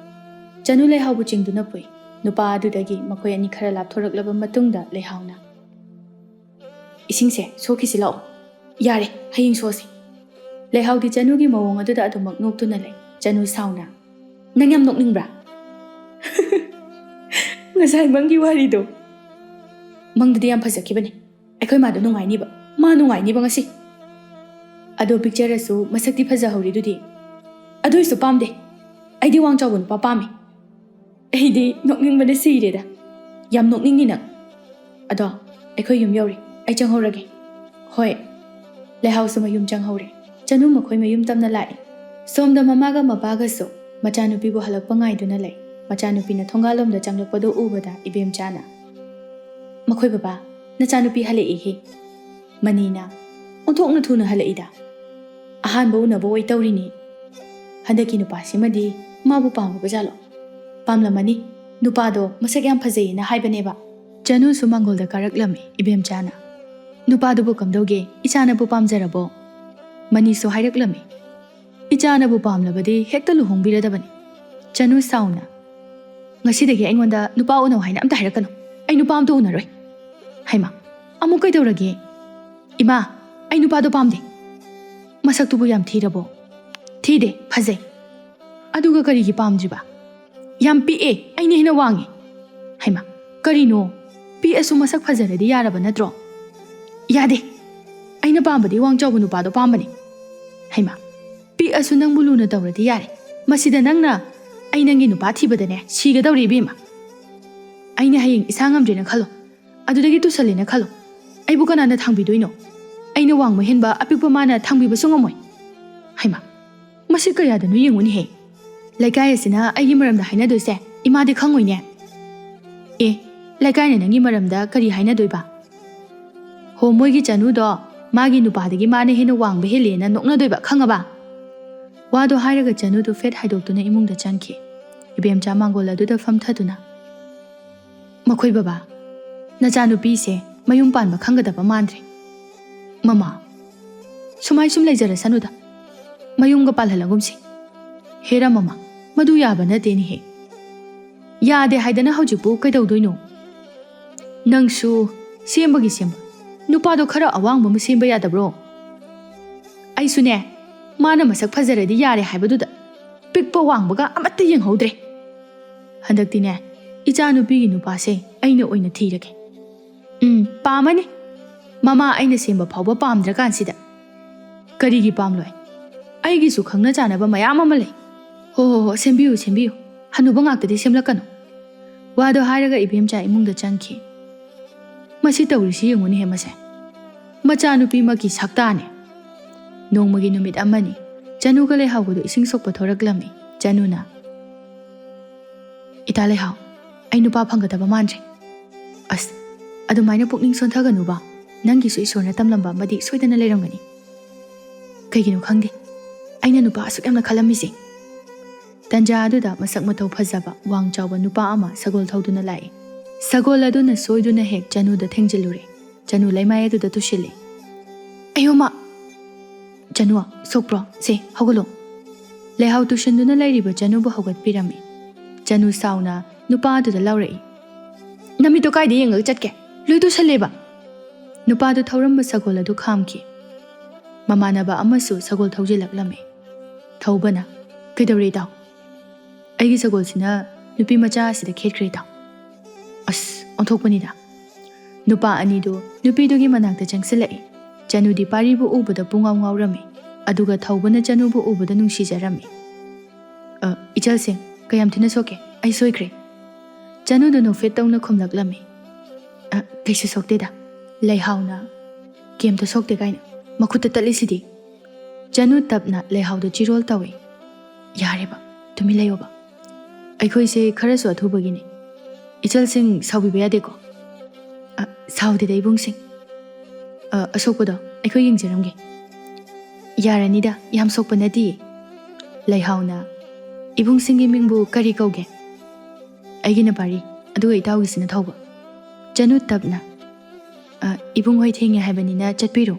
ꯆꯅꯨ ꯂꯩꯍꯥꯎꯕꯨ ꯆꯤꯡꯗꯨꯅ ꯄꯨꯏ꯫ ꯅꯨꯄꯥ ꯑꯗꯨꯗꯒꯤ ꯃꯈꯣꯏ ꯑꯅꯤ ꯈꯔ ꯂꯥꯞꯊꯣꯔꯛꯂꯕ ꯃꯇꯨꯡꯗ ꯂꯩꯍꯥꯎꯅ, "ꯏꯁꯤꯡꯁꯦ ꯁꯣꯛꯈꯤꯁꯤ ꯂꯥꯛꯑꯣ꯫" "ꯌꯥꯔꯦ, ꯍꯌꯦꯡ ꯁꯣꯛꯑꯁꯤ꯫" ꯂꯩꯍꯥꯎꯗꯤ ꯆꯅꯨꯒꯤ ꯃꯑꯣꯡ ꯑꯗꯨꯗ ꯑꯗꯨꯃꯛ ꯅꯣꯛꯇꯨꯅ ꯂꯩ꯫ ꯆꯅꯨ ꯁꯥꯎꯅ, "ꯅꯪ ꯌꯥꯝ ꯅꯣꯛꯅꯤꯡꯕ꯭ꯔꯥ?" "ꯉꯁꯥꯏ ꯃꯪꯒꯤ ꯋꯥꯔꯤꯗꯣ꯫" "ꯃꯪꯗꯨꯗꯤ ꯌꯥꯝ ꯐꯖꯈꯤꯕꯅꯤ꯫ ꯑꯩꯈꯣꯏ ꯃꯥꯗꯣ ꯅꯨꯡꯉꯥꯏꯅꯤꯕ꯫ ꯃꯥ ꯅꯨꯡꯉꯥꯏꯅꯤꯕ ꯉꯁꯤ꯫ ꯑꯗꯣ ꯄꯤꯛꯆꯔꯁꯨ ꯃꯁꯛꯇꯤ ꯐꯖꯍꯧꯔꯤꯗꯨꯗꯤ꯫" "ꯑꯗꯨꯏꯁꯨ ꯄꯥꯝꯗꯦ꯫ ꯑꯩꯗꯤ ꯋꯥꯡ ꯆꯥꯎꯕ ꯅꯨꯄꯥ ꯄꯥꯝꯃꯤ꯫" "ꯑꯩꯗꯤ ꯅꯣꯛꯅꯤꯡꯕꯅ ꯁꯤꯔꯦꯗ꯫ ꯌꯥꯝ ꯅꯣꯛꯅꯤꯡꯉꯤ ꯅꯪ꯫ ꯑꯗꯣ ꯑꯩꯈꯣꯏ ꯌꯨꯝ ꯌꯧꯔꯦ꯫ ꯑꯩ ꯆꯪꯍꯧꯔꯒꯦ꯫" "ꯍꯣꯏ꯫" ꯂꯩꯍꯥꯎꯁꯨ ꯃꯌꯨꯝ ꯆꯪꯍꯧꯔꯦ꯫ ꯆꯅꯨ ꯃꯈꯣꯏ ꯃꯌꯨꯝ ꯇꯝꯅ ꯂꯥꯛꯏ꯫ ꯁꯣꯝꯗ ꯃꯃꯥꯒ ꯃꯄꯥꯒꯁꯨ ꯃꯆꯥꯅꯨꯄꯤꯕꯨ ꯍꯜꯂꯛꯄ ꯉꯥꯏꯗꯨꯅ ꯂꯩ꯫ ꯃꯆꯥꯅꯨꯄꯤꯅ ꯊꯣꯡꯒꯥꯜꯂꯣꯝꯗ ꯆꯪꯂꯛꯄꯗꯨ ꯎꯕꯗ ꯏꯕꯦꯝꯆꯥꯅ, "ꯃꯈꯣꯏ ꯕꯕꯥ, ꯅꯆꯥꯅꯨꯄꯤ ꯍꯜꯂꯛꯏꯍꯦ꯫" ꯃꯅꯤꯅ, "ꯑꯣꯟꯊꯣꯛꯅ ꯊꯨꯅ ꯍꯜꯂꯛꯏꯗ꯫ ꯑꯍꯥꯟꯕ ꯎꯅꯕ ꯑꯣꯏ ꯇꯧꯔꯤꯅꯤ꯫ ꯍꯟꯗꯛꯀꯤ ꯅꯨꯄꯥꯁꯤꯃꯗꯤ ꯃꯥꯕꯨ ꯄꯥꯝꯃꯕ ꯖꯥꯠꯂꯣ? ꯄꯥꯝꯂꯝꯃꯅꯤ꯫ ꯅꯨꯄꯥꯗꯣ ꯃꯁꯛ ꯌꯥꯝ ꯐꯖꯩꯌꯦꯅ ꯍꯥꯏꯕꯅꯦꯕ꯫" ꯆꯅꯨꯁꯨ ꯃꯥꯡꯒꯣꯜꯗ ꯀꯥꯔꯛꯂꯝꯃꯤ꯫ "ꯏꯕꯦꯝꯆꯥꯅ, ꯅꯨꯄꯥꯗꯨꯕꯨ ꯀꯝꯗꯧꯒꯦ? ꯏꯆꯥꯅꯕꯨ ꯄꯥꯝꯖꯔꯕꯣ?" ꯃꯅꯤꯁꯨ ꯍꯥꯏꯔꯛꯂꯝꯃꯤ꯫ "ꯏꯆꯥꯅꯕꯨ ꯄꯥꯝꯂꯕꯗꯤ ꯍꯦꯛꯇ ꯂꯨꯍꯣꯡꯕꯤꯔꯗꯕꯅꯤ꯫" ꯆꯅꯨ ꯁꯥꯎꯅ, "ꯉꯁꯤꯗꯒꯤ ꯑꯩꯉꯣꯟꯗ ꯅꯨꯄꯥ ꯎꯅꯧ ꯍꯥꯏꯅ ꯑꯝꯇ ꯍꯥꯏꯔꯛꯀꯅꯨ꯫ ꯑꯩ ꯅꯨꯄꯥ ꯑꯝꯇ ꯎꯅꯔꯣꯏ꯫" "ꯍꯩꯃꯥ, ꯑꯃꯨꯛ ꯀꯩꯗꯧꯔꯒꯦ?" "ꯏꯃꯥ, ꯑꯩ ꯅꯨꯄꯥꯗꯣ ꯄꯥꯝꯗꯦ꯫" "ꯃꯁꯛꯇꯨꯕꯨ ꯌꯥꯝ ꯊꯤꯔꯕꯣ?" "ꯊꯤꯗꯦ, ꯐꯖꯩ꯫ ꯑꯗꯨꯒ ꯀꯔꯤꯒꯤ ꯄꯥꯝꯗ꯭ꯔꯤꯕ? ꯌꯥꯝ ꯄꯤꯛꯑꯦ, ꯑꯩꯅ ꯍꯦꯟꯅ ꯋꯥꯡꯉꯦ꯫" "ꯍꯩꯃꯥ, ꯀꯔꯤꯅꯣ? ꯄꯤꯛꯑꯁꯨ ꯃꯁꯛ ꯐꯖꯔꯗꯤ ꯌꯥꯔꯕ ꯅꯠꯇ꯭ꯔꯣ?" "ꯌꯥꯗꯦ, ꯑꯩꯅ ꯄꯥꯝꯕꯗꯤ ꯋꯥꯡ ꯆꯥꯎꯕ ꯅꯨꯄꯥꯗꯣ ꯄꯥꯝꯕꯅꯤ꯫" "ꯍꯩꯃꯥ, ꯄꯤꯛꯑꯁꯨ ꯅꯪꯕꯨ ꯂꯨꯅ ꯇꯧꯔꯗꯤ ꯌꯥꯔꯦ꯫ ꯃꯁꯤꯗ ꯅꯪꯅ ꯑꯩ ꯅꯪꯒꯤ ꯅꯨꯄꯥ ꯊꯤꯕꯗꯅꯦ ꯁꯤꯒꯗꯧꯔꯦ ꯏꯕꯦꯝꯃ꯫ ꯑꯩꯅ ꯍꯌꯦꯡ ꯏꯁꯥ ꯉꯝꯗ꯭ꯔꯦꯅ ꯈꯜꯂꯣ, ꯑꯗꯨꯗꯒꯤ ꯇꯨꯁꯜꯂꯦꯅ ꯈꯜꯂꯣ, ꯑꯩꯕꯨ ꯀꯅꯥꯅ ꯊꯥꯡꯕꯤꯗꯣꯏꯅꯣ? ꯑꯩꯅ ꯋꯥꯡꯕ ꯍꯦꯟꯕ ꯑꯄꯤꯛꯄ ꯃꯥꯅ ꯊꯥꯡꯕꯤꯕꯁꯨ ꯉꯝꯃꯣꯏ꯫" "ꯍꯩꯃꯥ, ꯃꯁꯤ ꯀꯌꯥꯗꯅꯣ ꯌꯦꯡꯉꯨꯅꯦꯍꯦ꯫ ꯂꯩꯀꯥꯏ ꯑꯁꯤꯅ ꯑꯩꯒꯤ ꯃꯔꯝꯗ ꯍꯥꯏꯅꯗꯣꯏꯁꯦ ꯏꯃꯥꯗꯤ ꯈꯪꯉꯣꯏꯅꯦ꯫" "ꯑꯦ, ꯂꯩꯀꯥꯏꯅ ꯅꯪꯒꯤ ꯃꯔꯝꯗ ꯀꯔꯤ ꯍꯥꯏꯅꯗꯣꯏꯕ? ꯍꯣ, ꯃꯣꯏꯒꯤ ꯆꯅꯨꯗꯣ ꯃꯥꯒꯤ ꯅꯨꯄꯥꯗꯒꯤ ꯃꯥꯅ ꯍꯦꯟꯅ ꯋꯥꯡꯕ ꯍꯦꯜꯂꯦꯅ ꯅꯣꯛꯅꯗꯣꯏꯕ, ꯈꯪꯉꯕ?" ꯋꯥꯗꯣ ꯍꯥꯏꯔꯒ ꯆꯅꯨꯗꯨ ꯐꯦꯠ ꯍꯥꯏꯗꯣꯛꯇꯨꯅ ꯏꯃꯨꯡꯗ ꯆꯪꯈꯤ꯫ ꯏꯕꯦꯝꯆꯥ ꯃꯥꯡꯒꯣꯜ ꯑꯗꯨꯗ ꯐꯝꯊꯗꯨꯅ, "ꯃꯈꯣꯏ ꯕꯕꯥ, ꯅꯆꯥꯅꯨꯄꯤꯁꯦ ꯃꯌꯨꯝ ꯄꯥꯟꯕ ꯈꯪꯒꯗꯕ ꯃꯥꯟꯗ꯭ꯔꯦ꯫" "ꯃꯃꯥ, ꯁꯨꯃꯥꯏ ꯁꯨꯝ ꯂꯩꯖꯔꯁꯅꯨꯗ, ꯃꯌꯨꯝꯒ ꯄꯥꯜꯍꯜꯂꯒꯨꯝꯁꯤ꯫" "ꯍꯦꯔꯥ ꯃꯃꯥ, ꯃꯗꯨ ꯌꯥꯕ ꯅꯠꯇꯦꯅꯦꯍꯦ꯫" "ꯌꯥꯗꯦ ꯍꯥꯏꯗꯅ ꯍꯧꯖꯤꯛꯄꯨ ꯀꯩꯗꯧꯗꯣꯏꯅꯣ?" "ꯅꯪꯁꯨ ꯁꯦꯝꯕꯒꯤ ꯁꯦꯝꯕ, ꯅꯨꯄꯥꯗꯣ ꯈꯔ ꯑꯋꯥꯡꯕ ꯑꯃ ꯁꯦꯝꯕ ꯌꯥꯗꯕ꯭ꯔꯣ?" "ꯑꯩꯁꯨꯅꯦ, ꯃꯥꯅ ꯃꯁꯛ ꯐꯖꯔꯗꯤ ꯌꯥꯔꯦ ꯍꯥꯏꯕꯗꯨꯗ ꯄꯤꯛꯄ ꯋꯥꯡꯕꯒ ꯑꯃꯠꯇ ꯌꯦꯡꯍꯧꯗ꯭ꯔꯦ꯫ ꯍꯟꯗꯛꯇꯤꯅꯦ, ꯏꯆꯥꯅꯨꯄꯤꯒꯤ ꯅꯨꯄꯥꯁꯦ ꯑꯩꯅ ꯑꯣꯏꯅ ꯊꯤꯔꯒꯦ꯫" "ꯎꯝ, ꯄꯥꯝꯃꯅꯤ꯫ ꯃꯃꯥ ꯑꯩꯅ ꯁꯦꯝꯕ ꯐꯥꯎꯕ ꯄꯥꯝꯗ꯭ꯔꯀꯥꯟꯁꯤꯗ ꯀꯔꯤꯒꯤ ꯄꯥꯝꯂꯣꯏ? ꯑꯩꯒꯤꯁꯨ ꯈꯪꯅ ꯆꯥꯟꯅꯕ ꯃꯌꯥꯝ ꯑꯃ ꯂꯩ꯫" "ꯍꯣ, ꯍꯣ, ꯍꯣ, ꯁꯦꯝꯕꯤꯌꯨ, ꯁꯦꯝꯕꯤꯌꯨ꯫ ꯍꯅꯨꯕ ꯉꯥꯛꯇꯗꯤ ꯁꯦꯝꯂꯛꯀꯅꯨ꯫" ꯋꯥꯗꯣ ꯍꯥꯏꯔꯒ ꯏꯕꯦꯝꯆꯥ ꯏꯃꯨꯡꯗ ꯆꯪꯈꯤ꯫ "ꯃꯁꯤ ꯇꯧꯔꯤꯁꯤ ꯌꯦꯡꯉꯨꯅꯦꯍꯦ ꯃꯁꯦ꯫ ꯃꯆꯥꯅꯨꯄꯤꯃꯛꯀꯤ ꯁꯛꯇꯥꯅꯦ꯫ ꯅꯣꯡꯃꯒꯤ ꯅꯨꯃꯤꯠ ꯑꯃꯅꯤ꯫ ꯆꯅꯨꯒ ꯂꯩꯍꯥꯎꯒꯗꯨ ꯏꯁꯤꯡ ꯁꯣꯛꯄ ꯊꯣꯔꯛꯂꯝꯃꯤ꯫ ꯆꯅꯨꯅ, "ꯏꯇꯥ ꯂꯩꯍꯥꯎ, ꯑꯩ ꯅꯨꯄꯥ ꯐꯪꯒꯗꯕ ꯃꯥꯟꯗ꯭ꯔꯦ꯫" "ꯑꯁ, ꯑꯗꯨꯃꯥꯏꯅ ꯄꯨꯛꯅꯤꯡ ꯁꯣꯟꯊꯒꯅꯨꯕ꯫ ꯅꯪꯒꯤꯁꯨ ꯏꯁꯣꯔꯅ ꯇꯝꯂꯝꯕ ꯑꯃꯗꯤ ꯁꯣꯏꯗꯅ ꯂꯩꯔꯝꯒꯅꯤ꯫ ꯀꯩꯒꯤꯅꯣ ꯈꯪꯗꯦ, ꯑꯩꯅ ꯅꯨꯄꯥ ꯑꯁꯨꯛ ꯌꯥꯝꯅ ꯈꯜꯂꯝꯃꯤꯁꯦ꯫" ꯇꯟꯖꯥ ꯑꯗꯨꯗ ꯃꯁꯛ ꯃꯇꯧ ꯐꯖꯕ, ꯋꯥꯡ ꯆꯥꯎꯕ ꯅꯨꯄꯥ ꯑꯃ ꯁꯒꯣꯜ ꯊꯧꯗꯨꯅ ꯂꯥꯛꯏ꯫ ꯁꯒꯣꯜ ꯑꯗꯨꯅ ꯁꯣꯏꯗꯨꯅ ꯍꯦꯛ ꯆꯅꯨꯗ ꯊꯦꯡꯖꯤꯜꯂꯨꯔꯦ꯫ ꯆꯅꯨ ꯂꯩꯃꯥꯏ ꯑꯗꯨꯗ ꯇꯨꯁꯤꯜꯂꯤ꯫ "ꯑꯌꯣꯃ! ꯆꯅꯨ, ꯁꯣꯛꯄ꯭ꯔꯣ? ꯁꯦ, ꯍꯧꯒꯠꯂꯣ꯫" ꯂꯩꯍꯥꯎ ꯇꯨꯁꯤꯟꯗꯨꯅ ꯂꯩꯔꯤꯕ ꯆꯅꯨꯕꯨ ꯍꯧꯒꯠꯄꯤꯔꯝꯃꯤ꯫ ꯆꯅꯨ ꯁꯥꯎꯅ ꯅꯨꯄꯥ ꯑꯗꯨꯗ ꯂꯥꯎꯔꯛꯏ꯫ "ꯅꯃꯤꯠꯇꯣ ꯀꯥꯏꯗ ꯌꯦꯡꯉꯒ ꯆꯠꯀꯦ? ꯂꯣꯏ ꯇꯨꯁꯜꯂꯦꯕ!" ꯅꯨꯄꯥꯗꯨ ꯊꯧꯔꯝꯕ ꯁꯒꯣꯜ ꯑꯗꯨ ꯈꯥꯝꯈꯤ꯫ ꯃꯃꯥꯟꯅꯕ ꯑꯃꯁꯨ ꯁꯒꯣꯜ ꯊꯧꯖꯤꯜꯂꯛꯂꯝꯃꯤ꯫ ꯊꯧꯕꯅ, "ꯀꯩꯗꯧꯔꯦ ꯏꯇꯥꯎ?" "ꯑꯩꯒꯤ ꯁꯒꯣꯜꯁꯤꯅ ꯅꯨꯄꯤ ꯃꯆꯥ ꯑꯁꯤꯗ ꯈꯦꯠꯈ꯭ꯔꯦ ꯏꯇꯥꯎ꯫" "ꯑꯁ, ꯑꯣꯟꯊꯣꯛꯄꯅꯤꯗ!" ꯅꯨꯄꯥ ꯑꯅꯤꯗꯨ ꯅꯨꯄꯤꯗꯨꯒꯤ ꯃꯅꯥꯛꯇ ꯆꯪꯁꯤꯜꯂꯛꯏ꯫ ꯆꯅꯨꯗꯤ ꯄꯥꯔꯤꯕꯨ ꯎꯕꯗ ꯄꯨꯡꯉꯥꯎ ꯉꯥꯎꯔꯝꯃꯤ, ꯑꯗꯨꯒ ꯊꯧꯕꯅ ꯆꯅꯨꯕꯨ ꯎꯕꯗ ꯅꯨꯡꯁꯤꯖꯔꯝꯃꯤ꯫ "ꯑ, ꯏꯆꯜꯁꯤꯡ, ꯀꯌꯥꯝ ꯊꯤꯅ ꯁꯣꯛꯀꯦ? ꯑꯩ ꯁꯣꯏꯈ꯭ꯔꯦ꯫" ꯆꯅꯨꯗꯨ ꯅꯣꯛꯐꯦꯠ ꯇꯧꯅ ꯈꯨꯝꯂꯛꯂꯝꯃꯤ꯫ "ꯑ, ꯀꯩꯁꯨ ꯁꯣꯛꯇꯦꯗ꯫" ꯂꯩꯍꯥꯎꯅ, "ꯀꯩꯝꯇ ꯁꯣꯛꯇꯦ ꯀꯥꯏꯅ ꯃꯈꯨꯠꯇ ꯇꯠꯂꯤꯁꯤꯗꯤ?" ꯆꯅꯨ ꯇꯞꯅ ꯂꯩꯍꯥꯎꯗ ꯆꯤꯔꯣꯜ ꯇꯧꯏ꯫ "ꯌꯥꯔꯦꯕ, ꯇꯨꯃꯤꯟ ꯂꯩꯌꯣꯕ꯫ ꯑꯩꯈꯣꯏꯁꯦ ꯈꯔꯁꯨ ꯑꯊꯨꯕꯒꯤꯅꯤ꯫ ꯏꯆꯜꯁꯤꯡ ꯁꯥꯎꯕꯤꯕ ꯌꯥꯗꯦꯀꯣ꯫" "ꯑ, ꯁꯥꯎꯗꯦꯗ ꯏꯕꯨꯡꯁꯤꯡ꯫" "ꯑ, ꯑꯁꯣꯛꯄꯗꯣ ꯑꯩꯈꯣꯏ ꯌꯦꯡꯖꯔꯝꯒꯦ꯫" "ꯌꯥꯔꯅꯤꯗ, ꯌꯥꯝ ꯁꯣꯛꯄ ꯅꯠꯇꯤꯌꯦ꯫" ꯂꯩꯍꯥꯎꯅ, "ꯏꯕꯨꯡꯁꯤꯡꯒꯤ ꯃꯤꯡꯕꯨ ꯀꯔꯤ ꯀꯧꯒꯦ?" "ꯑꯩꯒꯤꯅ ꯄꯥꯔꯤ, ꯑꯗꯨꯒ ꯏꯇꯥꯎꯒꯤꯁꯤꯅ ꯊꯧꯕ꯫" ꯆꯅꯨ ꯇꯞꯅ, "ꯑ, ꯏꯕꯨꯡ ꯍꯣꯏ ꯊꯦꯡꯉꯦ ꯍꯥꯏꯕꯅꯤꯅ ꯆꯠꯄꯤꯔꯣ꯫"